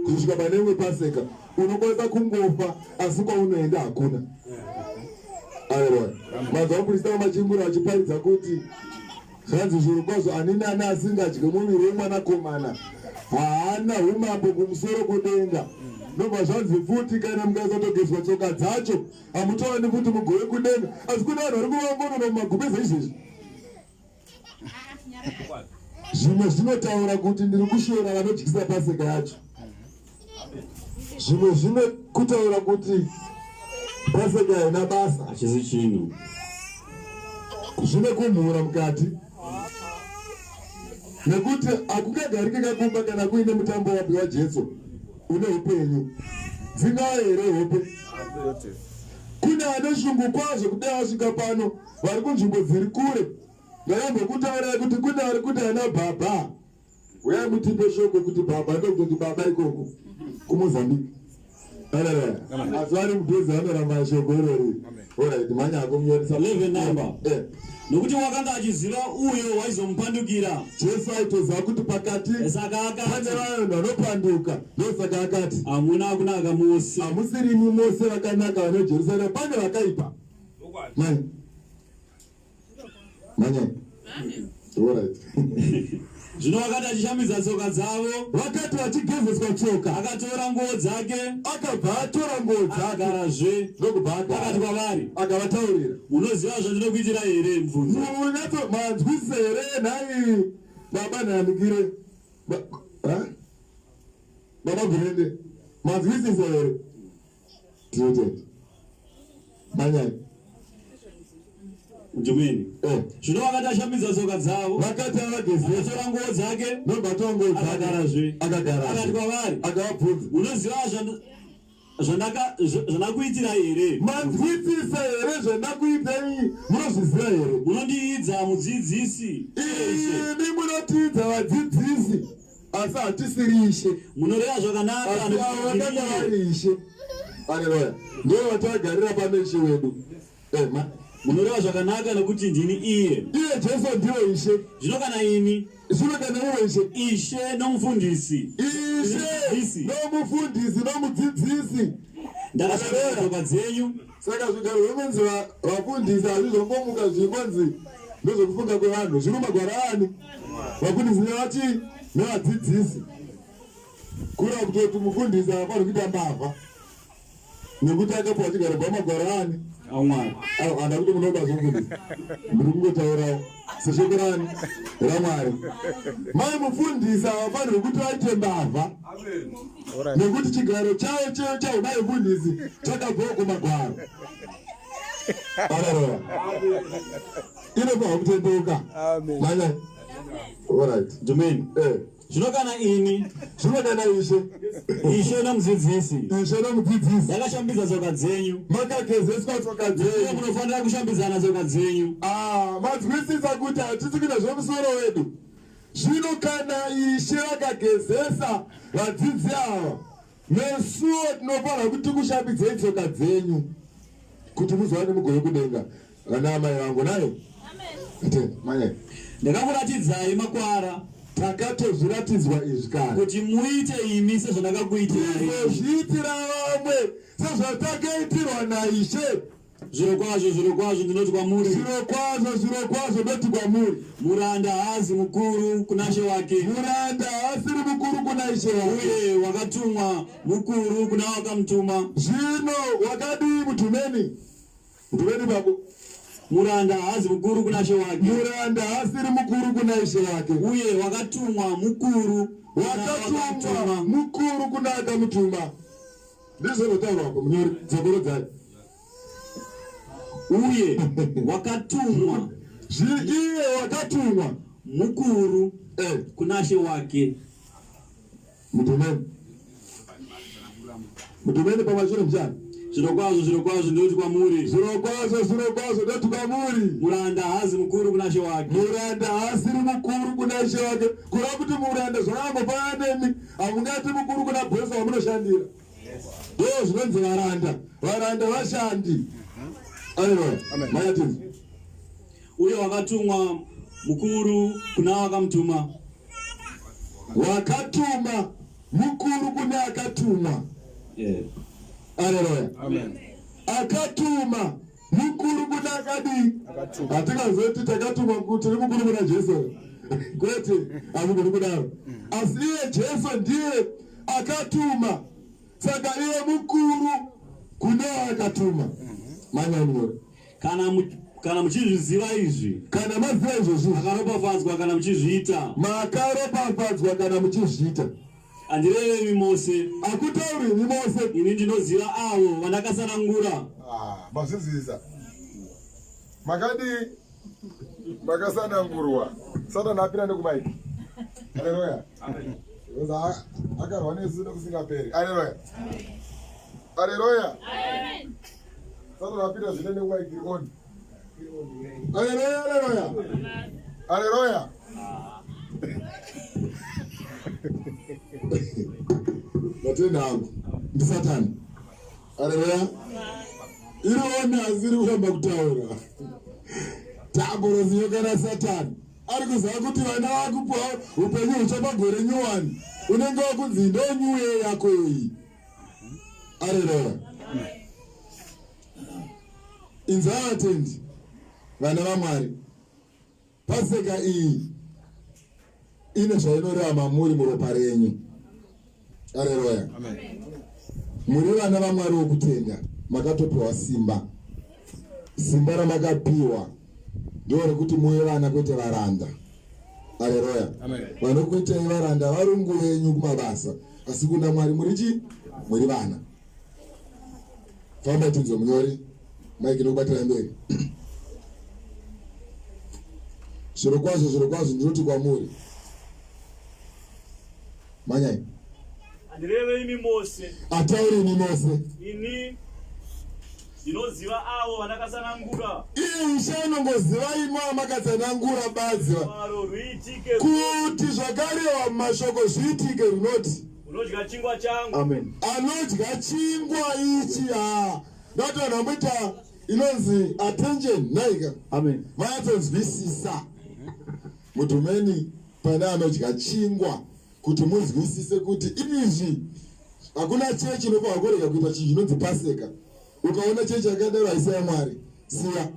kuzosvika pane imwe Paseka? Unokwanisa kungofa asi kwaunoenda hakuna. Aleluya. Manzwa muprista wamachingura achiparidza kuti Zvanzi zvirokwazvo ani nani asingadye muviri wemwanakomana haana umambo kumusoro kudenga. Ndobva zvanzi futi kana mukasatogezwa tsoka dzacho hamutowani futi mugove kudenga. Asi kune vanhu vari kuvangonona mumagumbeze izvezvi. Zvimwe zvinotaura kuti ndiri kushora vanodyisa paseka yacho. Zvimwe zvine kutaura kuti paseka haina basa. Hachisi chinhu. Zvine kumhura mukati. Nekuti hakungagarike kakumba kana kuine mutambo wapi waJesu une upenyu. Dzingava here hope? Kune ane shungu kwazvo kudai asvika pano vari kunzvimbo dziri kure. Ndakambokutaurai kuti kune vari kuti ana baba. Uyai mutipe shoko kuti baba ndokutoti baba ikoko kuMozambique. Asi vari mudhuze vanoramba shoko irori. Alright, mhanya hako munyoresa. 11 number. Eh. Nokuti wakanga achiziva uyo waizomupandukira. Jesu aitoziva kuti pakati Saka akati, pane vanhu vanopanduka. Ndosaka akati hamuna kunaka mose. hamusirimi mose vakanaka vane Jerusarema, pane vakaipa. Mhanya. Manyai. Alright. Zvino wakati achishambidza tsoka dzavo, Vakati vachigezeswa tsoka, akatora nguo dzake, akabva atora nguo dzake akagarazve, ndokubva agara. akati kwavari, Akavataurira. Munoziva zvandinokuitira here? Mubvunzo. Munatso manzwisisa here nhai baba nhanikire? Ha? Baba Gurende, manzwisisa here? Tinotenda. Manyai. Ndimeni. Eh. Zvino vakati ashambidza tsoka dzavo, Vakati avagezesa, akatora nguo dzake, ndobva atora nguo dzake, akagarazve, akagarazve. akati kwavari, Akavabvunza. Munoziva zvandakuitirai here? Manzwisisa here zvandakuitai? Munozviziva here? Munondiidza mudzidzisi, Ishe. Imi munotiidza vadzidzisi, asi hatisiri Ishe. Munoreva zvakanaka Asi avo vakanga vari Ishe. Haleluya. Ndivo vatagarira pano Ishe wedu. Eh, ma. Munoreva zvakanaka nokuti ndini iye. Iye Jesu ndiwe Ishe. Zvino kana ini Zvino kana iwe Ishe. Ishe nomufundisi. Ishe nomufundisi nomudzidzisi. Ndakashambidza tsoka dzenyu. Saka zvigaro zvekunzi vafundisi hazvizongomuka zvingonzi ndezvekufunga kwevanhu. Zviri mumagwaro ani? Vafundisi nevachi nevadzidzisi. Kureva kutoti mufundisi haafaniri kuita mbavha nekuti akapiwa chigaro pamagwaro ani? AMwari. Handa kuti munoba zvomufundisi. Ndiri kungotaurawo seshoko rani raMwari. Mai mufundisi havafanirwi kuti vaite mbavha. Nekuti chigaro chavo cheo chaumai mufundisi chakabvawo kumagwaro. Haleluya. Inofanirwa kutendeuka. Manya. Alright. Amen. Eh. Zvino kana ini Zvino kana Ishe. Ishe nomudzidzisi. Ishe nomudzidzisi. Ndakashambidza tsoka dzenyu. Makagezeswa tsoka dzenyu. Munofanira kushambidzana tsoka dzenyu. Ah, manzwisisa kuti hatisi kuita zvemusoro wedu. Zvino kana Ishe vakagezesa vadzidzi ava, nesuwo tinofanira kuti tikushambidzei tsoka dzenyu kuti muzowane mugove kudenga. Vana amai vangu naye. Amen. Manyai. Ndakakuratidzai makwara. Takatozviratidzwa izvi kare. Kuti muite imi sezvandakakuitirai. Tizozviitira vamwe sezvatakaitirwa naIshe. Zvirokwazvo, zvirokwazvo ndinoti kwamuri. Zvirokwazvo, zvirokwazvo ndoti kwamuri. Muranda haazi mukuru kuna ishe wake. Muranda haasiri mukuru kuna ishe wake. Uye wakatumwa mukuru kuna wakamutuma. Zvino wakadii mutumeni? Mutumeni babo. Muranda haazi mukuru kuna ishe wake. Muranda haasiri mukuru kuna ishe wake. Uye wakatumwa mukuru. Wakatumwa mukuru kuna akamutuma. Ndizvo zvinotaurwa apo munyori dzokorodzai. Uye wakatumwa iye wakatumwa mukuru eh. kunashe wake. Mutumeni mutumeni pamashure muchani. Zvirokwazvo, zvirokwazvo ndinoti kwamuri. Zvirokwazvo, zvirokwazvo ndinoti kwamuri. Muranda haazi mukuru kuna she wake. Muranda haasiri mukuru kuna ishe wake. Kureva kuti muranda zvakangofanana nemi, hamungati mukuru kuna bhosi wamunoshandira. Ndo zvinonzi varanda. Varanda vashandi. Aleluya. Mayatini. Uye wakatumwa mukuru kuna wakamutuma. Wakatuma mukuru kune akatumwa. Yeah. Aleluya. Amen. Akatuma mukuru kuna akadii? Hatingazoti takatumwa tiri mukuru kuna Jesu. Kwete, hazvigoni kudaro. Asi iye Jesu ndiye akatuma. Saka iye mukuru kune akatuma. Manyanyore. Kana muchizviziva izvi, Kana maziva izvozvi, makaropafadzwa kana muchizviita. Makaropafadzwa kana muchizviita. Handirevi imi mose. Hakutauri imi mose. Ini ndinoziva avo vandakasanangura. Ah, mazvinzwisisa. Makadii? Makasanangurwa. Satani apinda nekumaiki. Haleluya. Because akarwa nesu nekusingaperi. Haleluya. Haleluya. Satani apinda zvine nekumaiki iri on. Haleluya, haleluya. Haleluya. Ndatenda hangu. Ndisatani. Haleluya. Iri on asi iri kuramba kutaura. Taborozi nyoka raSatani. Ari kuziva kuti vana vakupiwa upenyu hutsva pagore nyuwani. Unenge wakunzi ndo nyuye yako iyi. Haleluya. Inzwa vatendi, vana vaMwari. Paseka iyi ine zvainoreva mamuri muropa renyu. Haleluya. Muri vana vaMwari wokutenda, makatopiwa simba. Simba ramakapiwa ndiro rekuti muve vana kwete varanda. Haleluya. Vanokuitai varanda varungu venyu kumabasa, asi kuna Mwari muri chii? Muri vana. Famba tinzwe munyori. Mike ndokubatira mberi. Zvirokwazvo, zvirokwazvo ndinoti kwamuri. Manyai. Handireve imi mose. Atauri imi mose. Ini ndinoziva avo vandakatsanangura. Iye Ishe anongoziva imi vamakatsanangura badzi. Gwaro rwuitike. Kuti zvakarehwa mumashoko zviitike runoti. Unodya chingwa changu. Amen. Anodya chingwa ichi ha. Ndati vanhu vamboita inonzi attention naika. Amen. Vanyatsonzwisisa. Mudhumeni pane anodya chingwa kuti munzwisise kuti izvi hakuna chechi inofanira kurega kuita chinhu chinonzi paseka. Ukaona chechi yakadaro haisi yaMwari. Siya.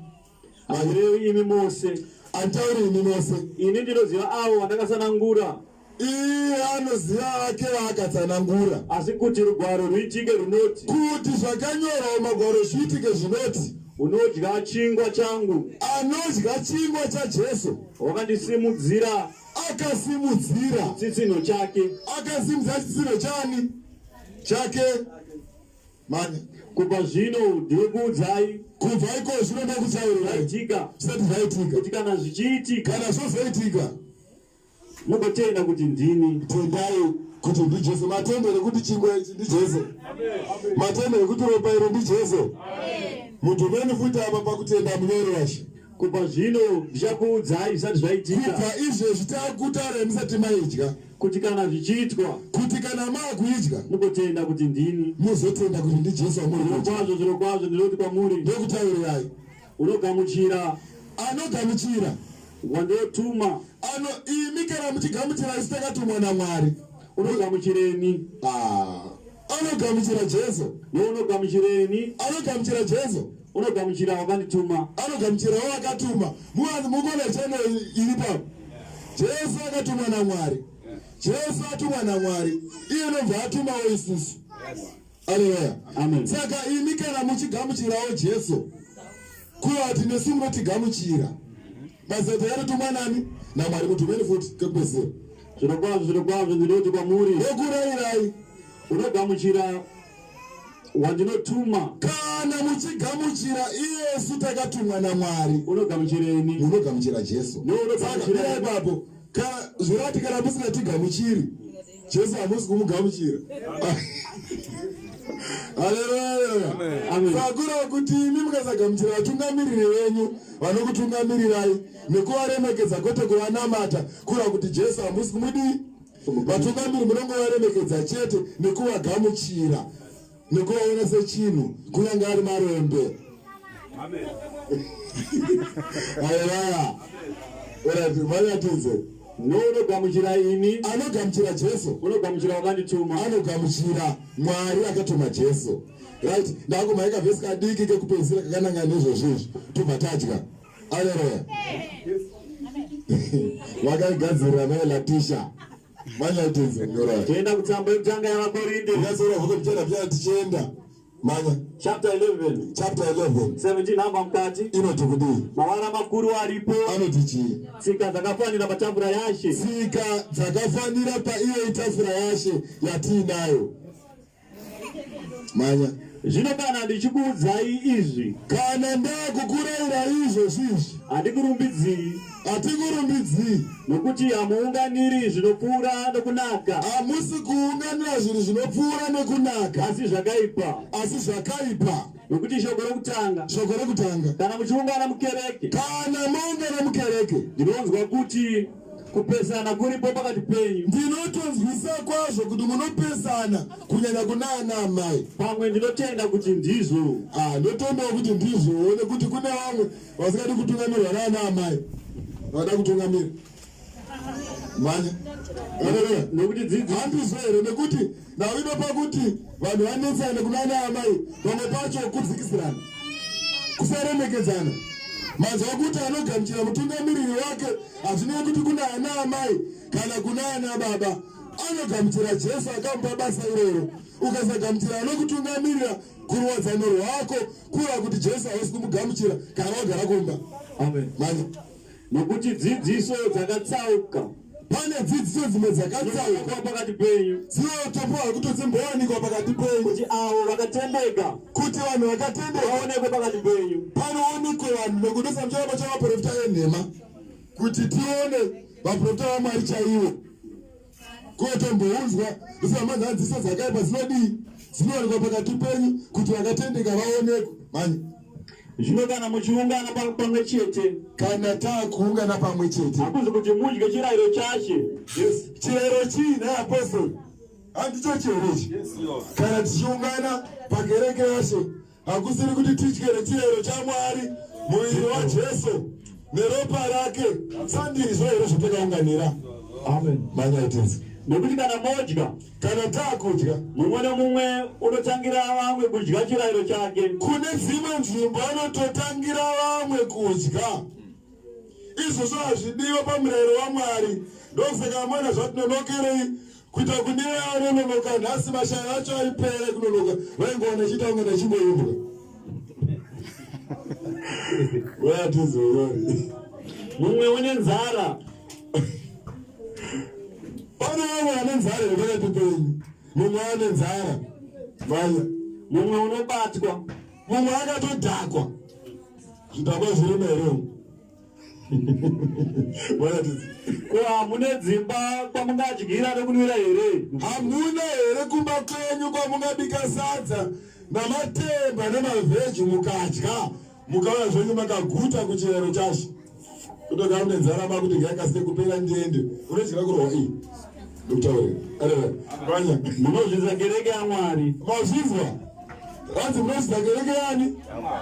Handirevi imi mose. Handitauri imi mose. Ini ndinoziva avo vandakatsanangura. Iye anoziva vake vaakatsanangura. Asi kuti rugwaro rwuitike runoti. Kuti zvakanyorwa mumagwaro zviitike zvinoti. Unodya chingwa changu. Anodya chingwa chaJesu. Wakandisimudzira. Akasimudzira. Chitsitsinho chake. Akasimudzira chitsitsinho chani? Chake. Mani. Kubva zvino ndinokuudzai. Kubva iko zvino ndokutaurirai. Zvaitika. Zvisati zvaitika. Kuti kana zvichiitika. Kana zvozoitika. Mugotenda kuti ndini. Tendai kuti ndiJesu. Matendere kuti chingwa ichi ndiJesu. Matendere kuti ropa iri ndiJesu. Mudhumeni futi apa pakutenda munyori waShe. Kubva zvino ndichakuudzai zvisati zvaitika. Kubva izvezvi takutaura musati maidya. Kuti kana zvichiitwa. Kuti kana maakuidya. Mugotenda kuti ndini. Muzotenda kuti ndiJesu wamuri kudya. Zvirokwazvo, zvirokwazvo ndinoti kwamuri. Ndokutaurirai. Unogamuchira. Anogamuchira. Wandotuma. Ano imi kana muchigamuchira isu takatumwa naMwari. Unogamuchireni. Ah. Anogamuchira Jesu. Nounogamuchireni. Anogamuchira Jesu. Unogamuchira wakandituma. Anogamuchira wakatuma. Muwanzi mukona channel iri papo. Jesu akatumwa naMwari. Jesu atumwa naMwari. Iye anobva atumawo isusu. Haleluya. Amen. Saka imi kana muchigamuchirawo Jesu, kuvati nesu munotigamuchira. Basa takatotumwa nani? NaMwari. Mutumeni futi kekupedzisira. Zvirokwazvo, zvirokwazvo ndinoti kwamuri. Ndokurayirai. Unogamuchira wandinotuma. Kana muchigamuchira iyesu takatumwa naMwari. Unogamuchireni. Munogamuchira Jesu. Nounogamuchira ipapo. Kana zvirati kana musingatigamuchiri. Jesu hamusi kumugamuchira. Haleluya. Sakura kuti imi mukasagamuchira vatungamiriri venyu vanokutungamirirai nekuvaremekedza kwete kuvanamata kura kuti Jesu hamusi kumudii. Vatungamiri munongovaremekedza chete nekuvagamuchira. nekuvaona sechinhu kunyange ari marombe. Haleluya. Alright, manyatidze. Nounogamuchira ini anogamuchira Jesu unogamuchira wakandituma anogamuchira Mwari akatuma Jesu. Right, ndakumhaika vhesi kadiki kekupedzisira kakananga nezvozvo izvi tobva tadya. Haleluya. Vakaigadzirira mai Latisha. Manya itenze nyora. Toenda kutsamba yekutanga yavaKorinde. Ndasora huko mchana mchana tichienda. Manya. Chapter 11. Chapter 11. 17 namba mukati. Inoti kudii? Mavara makuru aripo. Anoti chii? Tsika dzakafanira patafura yaShe. Tsika dzakafanira paiyo itafura yaShe yatiinayo. Manya. Zvino kana ndichikuudzai izvi, kana ndakukuraira izvozvi izvi, handikurumbidzii, hatikurumbidzii, nokuti hamuunganiri zvinopfuura nokunaka, hamusi kuunganira zvinhu zvinopfuura nekunaka, asi zvakaipa, asi zvakaipa. Nokuti shoko rokutanga, shoko rokutanga, kana muchiungana mukereke, kana maungana mukereke, ndinonzwa kuti kupesana kuripo pakati penyu. Ndinotonzwisa kwazvo kuti munopesana kunyanya kuna ana amai. Pamwe ndinotenda kuti ndizvo. Ah, ndotendawo kuti ndizvowo nekuti kune vamwe vasingadi kutungamirwa naana amai vada kutungamira. Manya. Nekuti dzidzi handizvo here nekuti nhau inopa kuti vanhu vanetsane kuna ana amai pamwe pacho kudzikisirana kusaremekedzana manzwa kuti anogamuchira mutungamiriri wake hazvinei kuti kuna ana amai kana kuna ana baba anogamuchira jesu akamupa basa iroro ukasagamuchira anokutungamirira kuruwadzano rwako kureva kuti jesu hausi kumugamuchira kana wagara kumba amen manya Nokuti dzidziso dzakatsauka. Pane dzidziso dzimwe dzakatsauka pakati penyu. Dzinotopiwa kutodzimbowanikwa pakati penyu. Kuti avo vakatendeka. Kuti vanhu vakatendeka. Vaonekwe pakati penyu. Panoonekwe vanhu nokuti samuchava chavaprofita enhema. Kuti tione vaprofita vaMwari chaivo. Kotombounzwa usama dzidziso dzakaipa dzinodii dzinowanikwa pakati penyu kuti vakatendeka vaonekwe. Manya. Zvino kana muchiungana pamwe chete, kana taakuungana pamwe chete, hakuzi kuti mudye chirayiro chaShe. Yes. Chirayiro chii nhai apostle? Handicho chero ichi. Kana tichiungana pakereke yaShe, hakusiri kuti tidyere chirayiro chaMwari, muviri waJesu neropa rake. Sandizvo here zvatakaunganira? Amen. Manyai tenzi. Nokuti kana modya, kana taakudya, mumwe nomumwe unotangira vamwe kudya chirayiro chake. Kune dzimwe nzvimbo anototangira vamwe kudya. Izvozvo hazvidiwe pamurayiro waMwari. Ndokusaka amwana zvatinonokerei kuita kune vanononoka nhasi mashaya acho aipera kunonoka vaingowana ichiita kunge ndachimboimbwa. Wayatizorori. Mumwe une nzara Pane vamwe vane nzara here pakati penyu? Mumwe ane nzara. Vaya. Mumwe unobatwa. Mumwe akatodhakwa. Zvidhakwa zvirimo here umu? Varatidzi. Ko hamune dzimba kwamungadyira nokunwira here? Hamuna here kumba kwenyu kwamungabika sadza namatemba nemavheji mukadya mukauya zvenyu makaguta kuchirero chashe? Kutoda une nzara makuti ngaikasike kupera ndiende. Unodyira kurohwa iyi. Ndokutaurira. Areva. Vanya. Munozvidza kereke yaMwari. Mazvinzwa? Hanzi munozvidza kereke yani?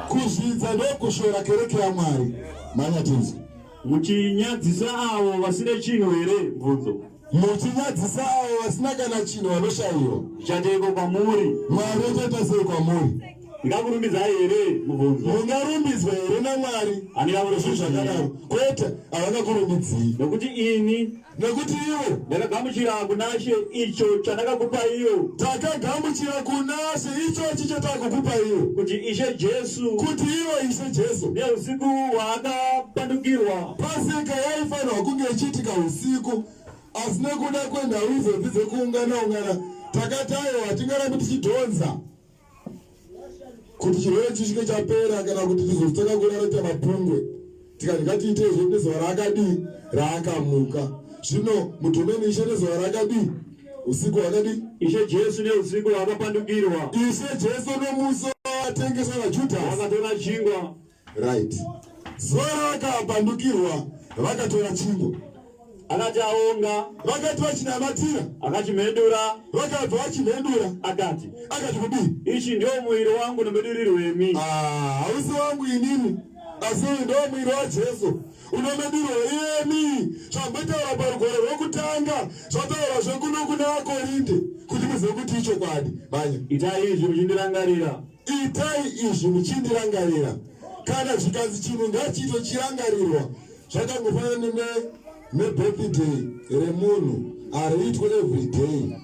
Kuzvidza ndokushora kereke yaMwari. Manya tinzwe. Muchinyadzisa avo vasina chinhu here? Mubvunzo. Muchinyadzisa avo vasina kana chinhu vanoshayiwa. Zvichateiko kwamuri? Mwari otoita sei kwamuri? Ndingakurumbidzai here? Mubvunzo. Mungarumbidzwa here naMwari? Handingakurumbidzii. Zvakadaro. Kwete, havangakurumbidzii. Nokuti ini nekuti ivo ndakagamuchira kunaShe icho chandakakupaiwo. Takagamuchira kunaShe ichochi chatakukupa iwo. Kuti Ishe Jesu, kuti ivo Ishe Jesu neusiku hwaakapandukirwa, Pasika yaifanirwa kunge ichiitika usiku, asi nekuda kwenhau idzodzi dzekuungana ungana takati aiwa hatingarambi tichidhonza kuti chirwere chisvike chapera kana kuti tizotanga kurara tamapungwe tikati ngatiite izvo nezuva raakadii raakamuka. Zvino mudhomeni Ishe nezuva raakadii usiku hwakadii? Ishe Jesu neusiku hwaakapandukirwa, Ishe Jesu nomusi watengeswa naJudhasi vakatora chingwa, right zuva raakapandukirwa vakatora chingwa. Akati aonga. Vakati vachinamatira. Akachimedura. Vakabva vachimedura. Akati. Akati kudii? Ichi ndio muviri wangu unomedurirwa imi. Ah, hausi wangu inini. Asi uyu ndio muviri waJesu unomedirwa iyemi. Zvambotaura parugwaro rwokutanga zvataura zvekuno kuna vaKorinde kuti muzive kuti ichokwadi. Manya. Itai izvi muchindirangarira. Itai izvi muchindirangarira. Kana zvikanzi chinhu ngachiito chirangarirwa, zvakangofanana nebirthday remunhu, hariitwe every day,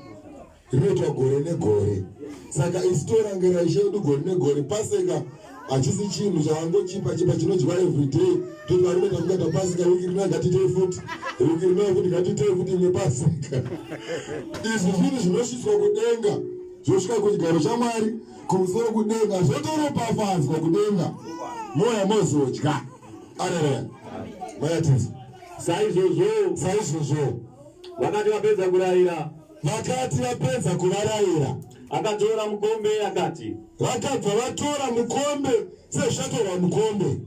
rinoitwa gore negore. Saka isu torangarira Ishe wedu gore negore. Paseka hachisi chinhu chavangochipa chipa chinodyiwa every day. Toti varume takukaita pasika wiki rino, ngatiitei futi wiki rino futi, ngatiitei futi imwe pasika. Izvi zvinhu zvinosvitswa kudenga, zvosvika kuchigaro chaMwari kumusoro kudenga, zvotoropafadzwa kudenga, moya mozodya. Arereya mayatidzi. Saizvozvo. Saizvozvo. Vakati vapedza kurayira. Vakati vapedza kuvarayira. Akatora mukombe akati. Vakabva vatora mukombe, sezvatorwa mukombe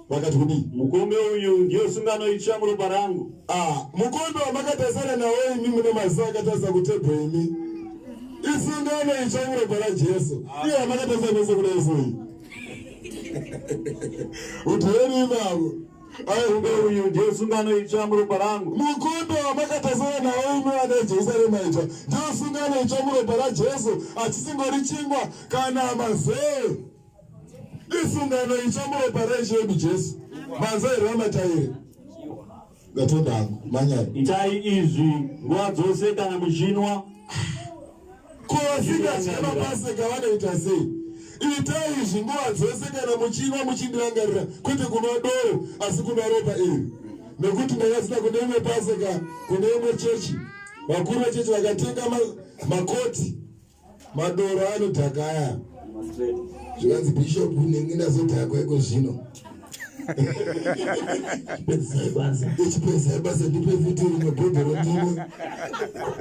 vakati kudii? Mukombe uyu ndiyo sungano itsva muropa rangu. Ah, mukombe wamakatarisana nawo imi mune maziso akatarisa kutebho imi, isungano itsva muropa raJesu. Iye yamakatarisa mese kudai so iyi udheni ivavo. Mukombe uyu ndiyo sungano itsva muropa rangu. Mukombe wamakatarisana nawo imi vana Jerusarema itsva ndiyo sungano itsva muropa raJesu. Hachisingori chingwa kana mazee, isungano itsva muropa raIshe wedu Jesu. Manzwa here vamataire? Ndatenda hangu manyai. Itai izvi nguva dzose kana muchinwa. Ko vasingadye mapaseka vanoita sei? Itai izvi nguva dzose kana muchinwa muchindirangarira, kwete kunwa doro asi kunwa ropa iri. Nekuti ndakasina kune imwe paseka kune imwe chechi, vakuru vechechi vakatenga makoti madoro anodhaka aya, zvikanzi, "Bishop, nenge ndazodhakwa iko zvino." Pedzisai basa. Ichipedzisai basa, ndipe futi rimwe bhodhoro ndimwe.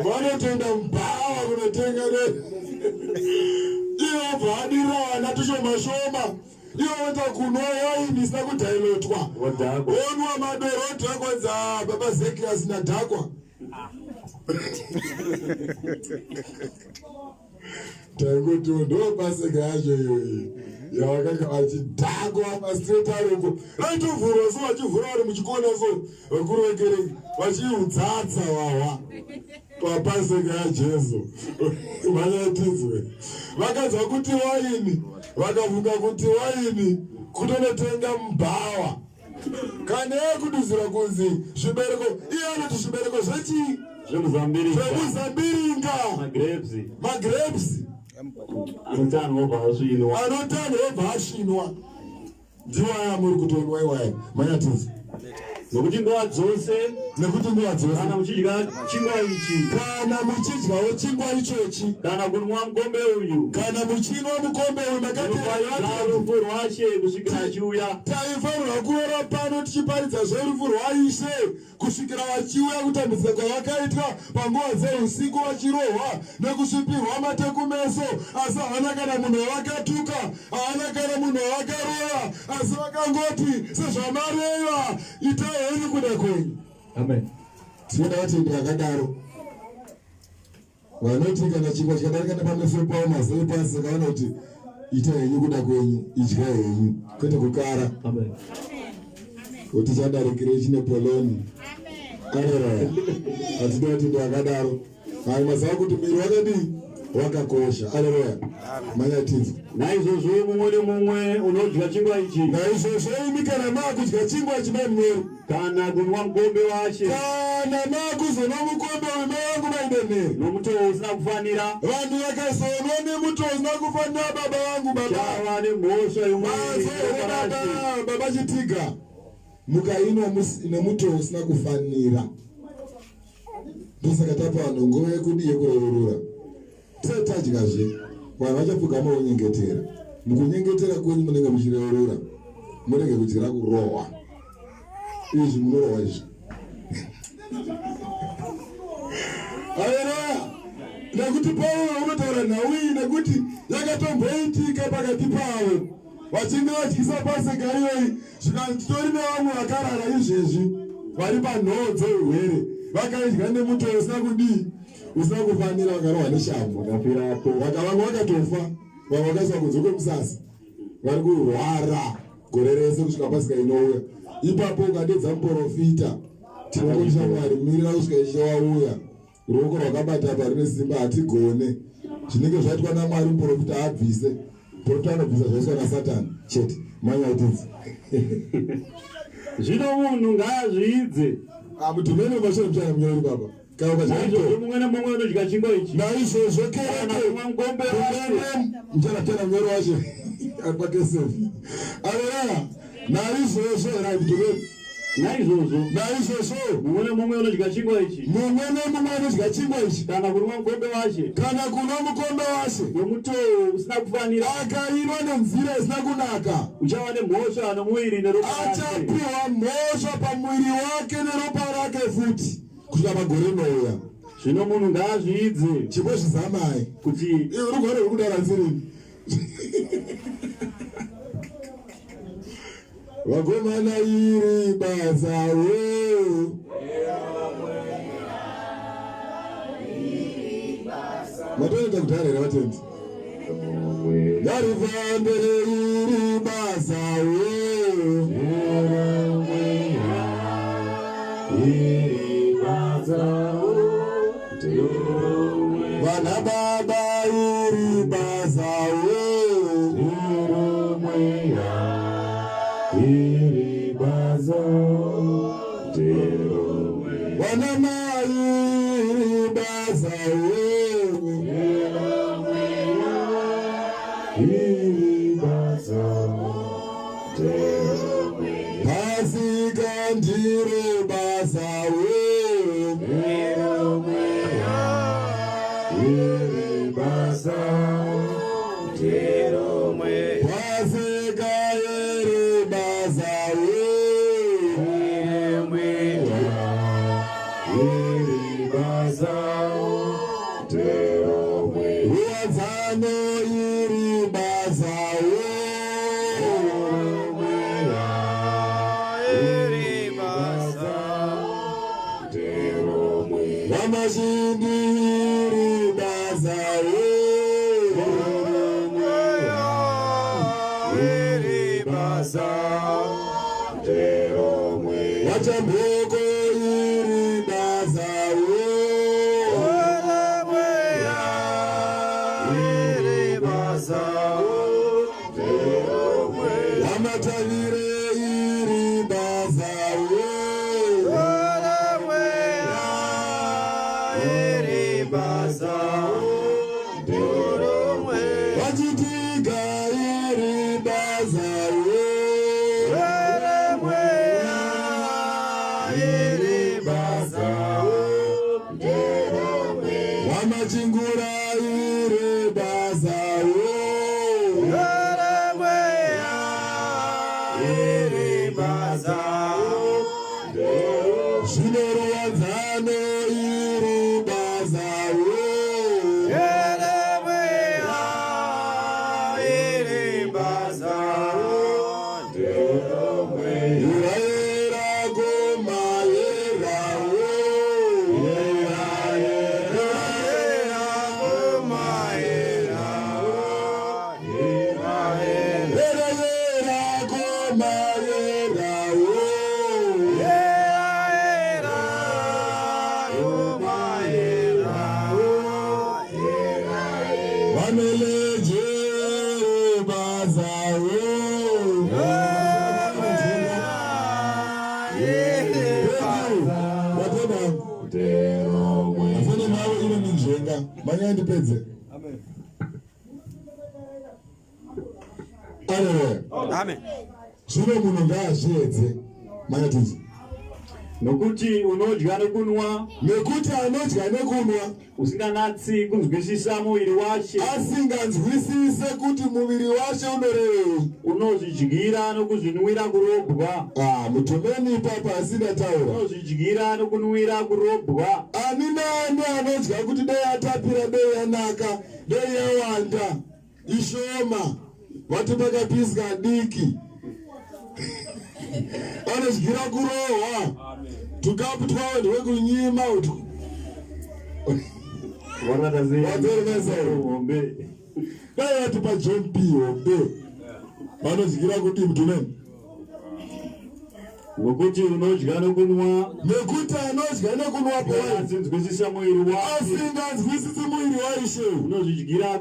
Vanotoenda mubhawa kunotenga ne ivo bva adira vana tushoma shoma, ivo voita kunwa waini isina kudhailotwa. Wodhakwa. Onwa madoro, odhakwa dza baba Zekias, nadhakwa. Taingoti ndo paseka yacho iyoyi yavakanga vachidhakwa mastreet ariko, raitovhurwa so, vachivhura vari muchikona so, vakuru vekereke vachiudzatsa wawa papaseka yaJesu. Vanyatidzwe vakanzwa kuti waini, vakafunga kuti waini, kutonotenga mubhawa. Kana yakuduzira kunzi zvibereko, iye anoti zvibereko zvechii? Zvemuzambiringa. Zvemuzambiringa. Magrapes. Magrapes. Anotanhwa obva asvinwa. Anotanhwa obva asvinwa, ndiwo aya muri kutonwa iwaya. Manyatidzi. Nokuti nguva dzose. Nekuti nguva dzose. Kana muchidya chingwa ichi. Kana muchidyawo chingwa ichochi. Kana kunwa mukombe uyu. Kana muchinwa mukombe uyu. Munoparidza rufu rwaShe kusvikira achiuya. Taifanirwa kuora pano tichiparidza zverufu rwaIshe kusvikira vachiuya. Kutambudzika kwavakaitwa panguva dzeusiku, vachirohwa nekusvipirwa mate kumeso, asi havana kana munhu wavakatuka, havana kana munhu wavakarova, asi vakangoti, "Sezvamareva, itai henyu kuda kwenyu." Amen. Tinoda vatendi vakadaro, vanoti kana chingwa chikadarika nepameso pavo, mazivo pasi, vakaona kuti ita henyu kuda kwenyu, idya henyu, kwete kukara. Amen. Kuti chadarikirei chine poloni. Areroya. Hatidi vatendi vakadaro. Hai, maziva kuti muviri wakadii, wakakosha. Aleluya. Manyatidzo. Naizvozvo mumwe nemumwe unodya chingwa ichi. Naizvozvo imi kana maakudya chingwa chimamweri. Kana kunwa mukombe waShe. Kana maakuzonwa mukombe wema wangu maidonheri. Nomutoo usina kufanira. Vanhu vakazonwa nemutoo usina kufanira, baba vangu, baba. Chava nemhosva Manzwa here, baba, baba Chitiga? Mukainwa nemutoo usina kufanira, ndosaka tapa vanhu nguva yekudi yekureurura. Tisati tadyazve, vanhu vachapfugama vonyengetera. Mukunyengetera kwenyu munenge muchireurura, murege kudyira kurohwa. Izvi munorohwa izvi. Haleluya! Nekuti Pauro unotaura nhau iyi nekuti yakatomboitika pakati pavo vachinge vadyisa paseka iyoyi, zvikanzi titori nevamwe vakarara izvezvi vari panhoo dzeurwere. Vakaidya nemutoo usina kudii, usina kufanira, vakarohwa neshamhu, Vakafirapo. Vakavamwe vakatofa, vamwe vakaiswa kunze kwemusasa, vari kurwara gore rese kusvika pasika inouya. Ipapo ukadedza muprofita, tinongoti shamwari, mirira kusvika Ishe wauya. Ruoko rwakabata apa rine simba, hatigone. Zvinenge zvaitwa naMwari muprofita abvise. Muprofita anobvisa zvaiswa naSatani chete. Manyatidzi. Zvino munhu ngaazviidze. Ah, mudhumeni wemashoko muchana munyori baba. Kana ukadya Naizvozvo mumwe nemumwe unodya chingwa ichi. Naizvozvo Kana kereke. kumwa mukombe wacho. Mchana mchana munyori wacho. Apake sefi. Aleluya. Naizvozvo right mudhumeni. Naizvozvo Naizvozvo mumwe nemumwe unodya chingwa ichi. Mumwe nemumwe anodya chingwa ichi. Kana kunwa mukombe waShe. Kana kunwa mukombe waShe. Nomutoo usina kufanira. Akainwa nenzira isina kunaka. Uchava nemhosva nomuviri neropa rake. Achapiwa mhosva pamuviri wake neropa rake futi kusvika pagore rinouya. Zvino munhu ngaazviidze. Chimbozvizamai. Kuti. Iwe rugwaro rwuri kudara nzirini. Vakomana iri basa wo. Matoenda kudhara here vatendi? Ngarifambere iri basa wo. Vana baba iri basa wo. Vana mai iri basa wo. Pasika ndiro basa wo. Pasika iri basa wo. Ruwadzano iri basa wo. Vamashindi iri basa wo. Vachamboko iri basa wo. Vamatavire iri basa wo. Vachitiga iri basa wo. Vamachingura iri basa wo. Zvino ruwadzano iri basa wo. Iraira komayera wo. Iraira komayera wo. Vaneleje basa wo. Vatenda afane mavo ine minzvenga manyaya ndipedze. Aleluya. Amen. Zvino munhu ngaazviedze manyatidzi. Nokuti unodya nokunwa Nekuti anodya nekunwa usinganatsi kunzwisisa muviri waShe, asinganzwisise kuti muviri waShe unorevei. Unozvidyira nokuzvinwira kurobwa. Ah, mutumeni ipapa asina taura. Unozvidyira nokunwira kurobwa. Ani naani anodya kuti dei atapira, dei yanaka, dei yawanda, ishoma, vati pakapiswa diki, anodyira kurohwa. Tukapu twavo ndwekunyima utwu. Hombe. Dai vatipa John P hombe. Vanodyira kudii mutumeni? Nokuti unodya nokunwa. Nekuti anodya nekunwa powaini. Asinzwisisa muviri wake. Asinganzwisisi muviri waIshe. Unozvidyira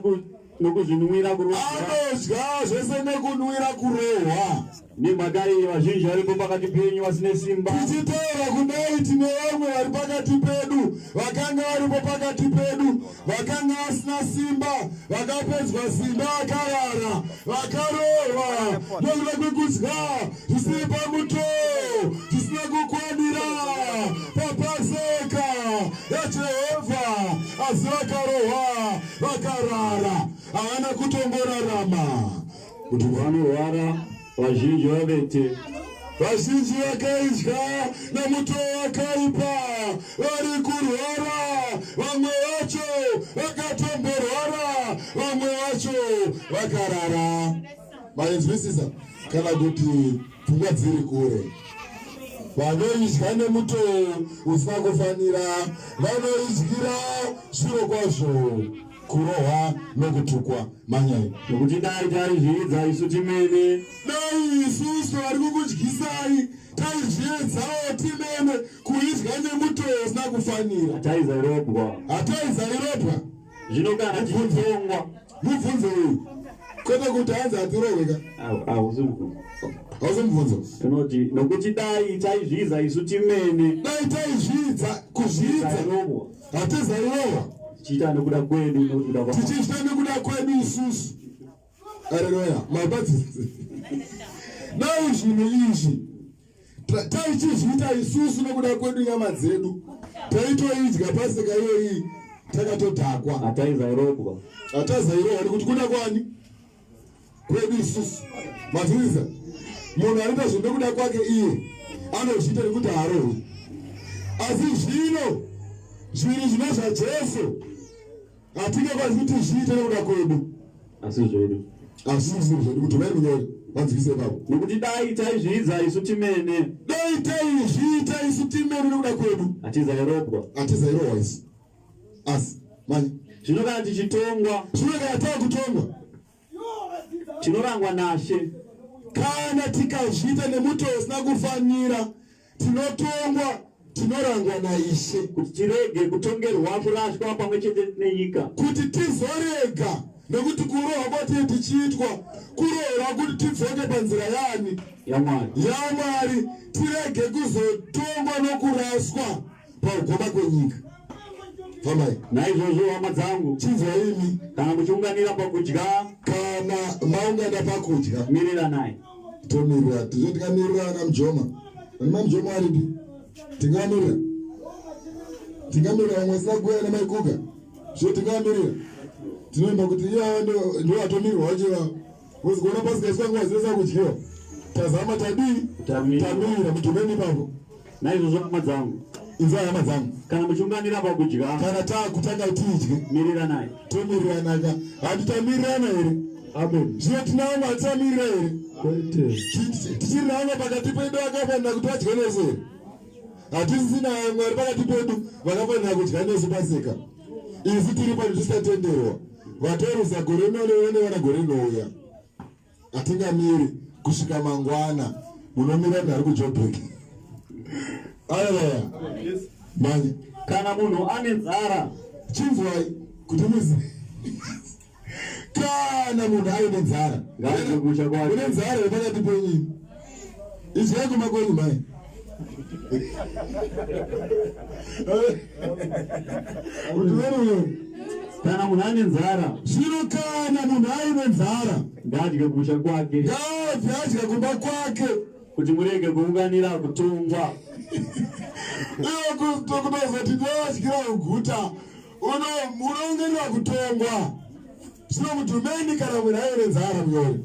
nokuzvinwira kurohwa. Anodya zvese nekunwira kurohwa. Nemhaka iyi vazhinji varipo pakati penyu vasine simba. Tichitaura kudai tine vamwe vari pakati pedu vakanga varipo pakati pedu vakanga vasina simba, vakapedzwa simba, vakarara, vakarohwa nokuda kwekudya zvisiri pamutoo, zvisina kukwanira papaseka yaJehovha, asi vakarohwa, vakarara, havana kutongorarama. Kuti vanorwara vazhinji vavete. Vazhinji vakaidya nemutoo wakaipa vari kurwara, vamwe vacho vakatomborwara, vamwe vacho vakarara. Mainzwisisa kana kuti pfungwa dziri kure? Vanoidya nemutoo usina kufanira vanoidyira zviro kwazvo kurohwa nokutukwa. Manyai. Nokuti dai taizviidza isu timene. Dai isusu vari kukudyisai taizviedzawo timene kuidya nemutoo usina kufanira. Hataizairobwa. Hataizairobwa. Zvino kana tichitongwa. Mubvunzo uyu. Kwete kuti hanzi hatirohwe ka. Hausi mubvunzo. Hausi mubvunzo. Tinoti nokuti dai taizviidza isu timene. Dai taizviidza kuzviidza. Hatizairohwa. Tichiita nekuda kwedu nekuda kwa. Tichiita nekuda kwedu isusu. Haleluya. Mabadzidzi. Dai zvinhu izvi taichizviita isusu nekuda kwedu nyama dzedu taitoidya pasika iyoyi takatodhakwa. Hataizairobwa. Hatazairohwa nekuti kuda kwani? Kwedu isusu. Mazviisa. Munhu anoita zvinhu nekuda kwake iye anozviita nekuti haarohwi. Asi zvino zvinhu zvino zvaJesu hatingakwanisi kuti zviite nekuda kwedu. Asi zvedu. Asi zvinhu zvedu kuti vai munyori vanzwise ipapo. Nekuti dai taizviidza isu timene. Dai taizviita isu timene nekuda kwedu. Hatizairobwa. Hatizairohwa isu. Asi manje zvino kana tichitongwa. Zvino kana takutongwa. Tinorangwa naShe. Kana tikazviita nemutoo usina kufanira, tinotongwa, tinorangwa naIshe. Kuti tirege kutongerwa kurashwa pamwe chete nenyika. Kuti tizorega, nekuti kurohwa kwatiri tichiitwa, kurohwa kuti tidzoke panzira yaani? YaMwari. YaMwari, tirege kuzotongwa nokuraswa paugomba kwenyika. Fambai. Naizvozvo hama dzangu, chinzwai imi, kana muchiunganira pakudya, kana maungana pakudya, miriranai. Tomirira, tizvo tikamirira ana Mujoma. Ana Mujoma aripi? Tingamirira. Tingamirira vamwe vasina kuuya namaikuka. Zvo tingamirira. Tinoimba kuti iye ndiwo atomirirwa wacho ivavo. Kuzi kuona pasikaiswa nguva dzese kudyiwa. Tazama tadii? Tamirira mutumeni ipapo. Naizvozvo hama dzangu. Inzwai hama dzangu. Kana muchiunganira pakudya. Kana taakutanga tidye. Miriranai. Tomiriranaka. Handi tamirirana here? Amen. Zvino tina vamwe hatichamirira here? Kwete. Tichiri navamwe pakati pedu vakafanira kuti vadye nesu here? Hatisisina vamwe vari pakati pedu vakafanira kudya nesu pasika. Isu tiri pano tisatenderwa. Vatoruza gore rino nevana gore rinouya. Hatingamiri kusvika mangwana. Munomira munhu ari kuJoburg. Aya. Manya. Kana munhu ane nzara. Chinzwai kuti muzive. Kana munhu aine nzara. Ngaadye kumusha kwake. Une nzara iri pakati penyu. Idyai kumba kwenyu mai. Kana munhu ane nzara. Zvino kana munhu aine nzara. Ngaadye kumusha kwake. Ngaabve adya kumba kwake. Kuti murege kuunganira kutongwa. Iyo kutozoti ndodyira kuguta. Unounganira kutongwa. Zvino mudhumeni kana munhu aine nzara munyori.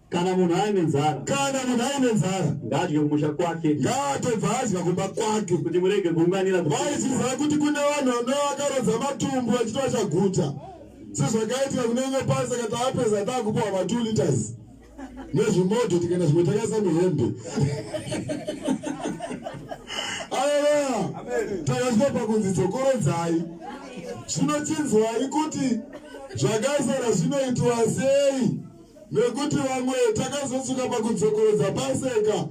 Kana munhu aine nzara. Kana munhu aine nzara. Ngaadye kumusha kwake. Ngaatobva adya kumba kwake. Kuti murege kuunganira. Vaiziva kuti kune vanhu vanova vakarodza matumbu vachiti vachaguta. Sezvakaitika kune imwe pasaka taapedza takupiwa ma 2 liters nezvimodho tikaenda zvimwe takaisa muhembe. Aleluya. Takasvika pakunzi dzokorodzai. Zvino chinzwai kuti zvakasara zvinoitwa sei nekuti vamwe takazosvika pakudzokorodza paseka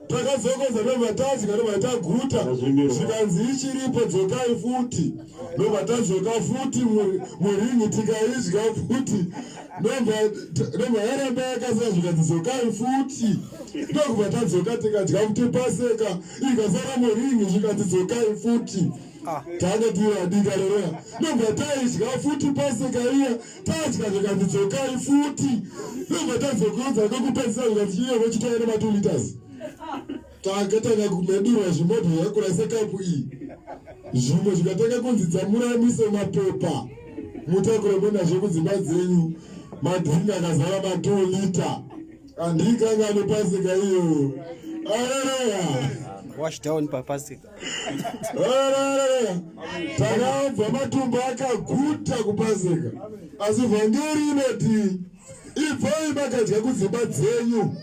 takadzokodza ndobva tadya ndobva taguta zvikanzi ichiripo dzokai futi ndobva tadzoka futi muringi tikaidya futi ndobva yaramba yakasara zvikanzi dzokai futi ndokubva tadzoka tikadya futi paseka ikasara muringi zvikanzi dzokai futi ah. tanga tiri vadika rereya ndobva taidya futi paseka iya tadya zvikanzi dzokai futi ndobva tadzokodza kwekupedzisa zvikanzi chiiye vochitouya nema2 liters takatanga kumedurwa zvimodho zvakakura sekapu iyi zvimwe zvikatanga kunzi dzamurai muise mapepa mutakure munazvo kudzimba dzenyu madringi akazara ma2 liter andikangane pasika iyoyo aleluya wash down papasika Takabva matumbu akaguta kupasika, asi vhangeri inoti ibvai makadya kudzimba dzenyu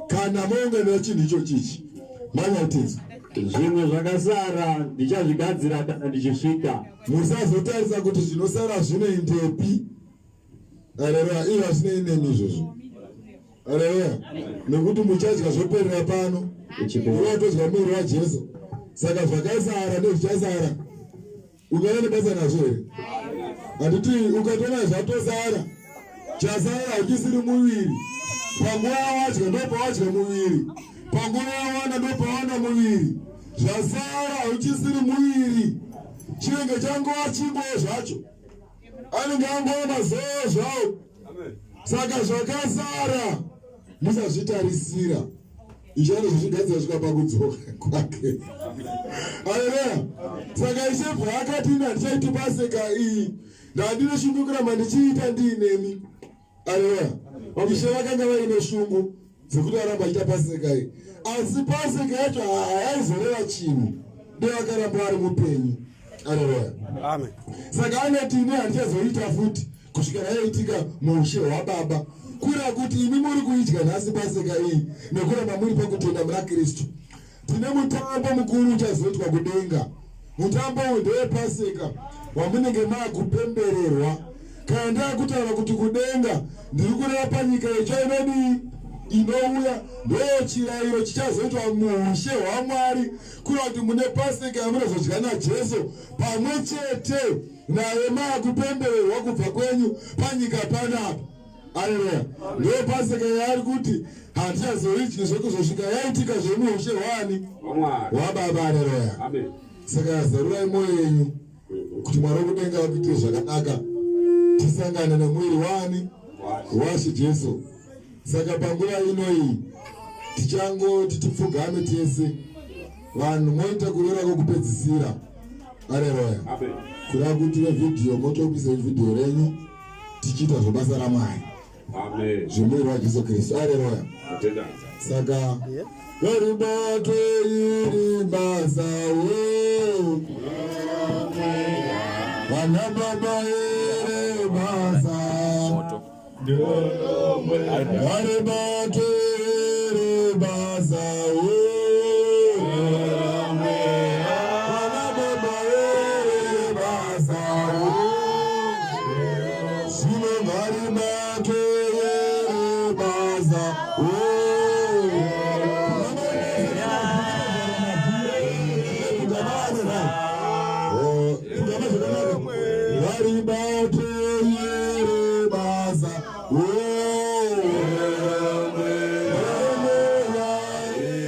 kana maunganira chinhu icho chichi manyatidza zvimwe zvakasara ndichazvigadzira kana ndichisvika. Musazotarisa kuti zvinosara zvinoendepi. Areruya, iyo hazvinei nemi izvozvo. Haleluya. Nekuti muchadya zvoperera pano. Iwe watodya muviri waJesu. Saka zvakasara nezvichasara ungava nebasa nazvo here? Handiti ukatoona zvatosara, chasara hauchisiri muviri. Panguva yawadya ndopawadya muviri, panguva yawana ndopawana muviri. Zvasara hauchisiri muviri, chinenge changova chingwa zvacho. Anenge angova mazowo zvawo. Saka zvakasara musazvitarisira. Ishe anozozvigadzira svika pakudzoka kwake. Haleluya. Saka Ishe bva akati ini handichaiti paseka iyi. Ndandine shungu kuramba ndichiita ndiinemi. Haleluya. Ishe vakanga vaine shungu dzekuti varamba achiita paseka iyi. Asi paseka yacho hayaizoreva chinhu. Dai vakaramba vari mupenyu. Haleluya. Amen. Saka anoti ini handichazoita futi kusvika yaitika muushe hwababa. Kureva kuti imi muri kuidya nhasi paseka iyi nekuramba muri pakutenda muna Kristu. Tine mutambo mukuru uchazoitwa kudenga. Mutambo uyu ndewepaseka wamunenge maakupembererwa. Kana ndakutaura kuti kudenga ndiri kureva panyika itsva inodii inouya, ndo chirayiro chichazoitwa muushe hwaMwari, kureva kuti mune paseka yamunozodya naJesu pamwe chete naye maakupembererwa kubva kwenyu panyika panapa. Aleluya. Ndiyo paseka yaari kuti handichazoidyi zvekuzosvika yaitika zvemuushe hwani hwababa. Aleluya. Saka zarurai mwoyo yenyu kuti Mwari wekudenga akuitire zvakanaka, tisangane nemuviri wani waShe Jesu. Saka panguva ino iyi tichangoti tipfugame tese, vanhu moita kurera kwekupedzisira. Aleluya. Kureva kuti vevhidhiyo motobisa vhidhiyo renyu tichiita zvebasa raMwari zvemuviri waJesu Kristu. Aleluya. Saka ngaribatwe iri basa wo vana baba iri basa ngaribatwe iri basa wo vana baba iri basa wo zvino ngaribatwe iri basa wo ngaribatwe iri basa wo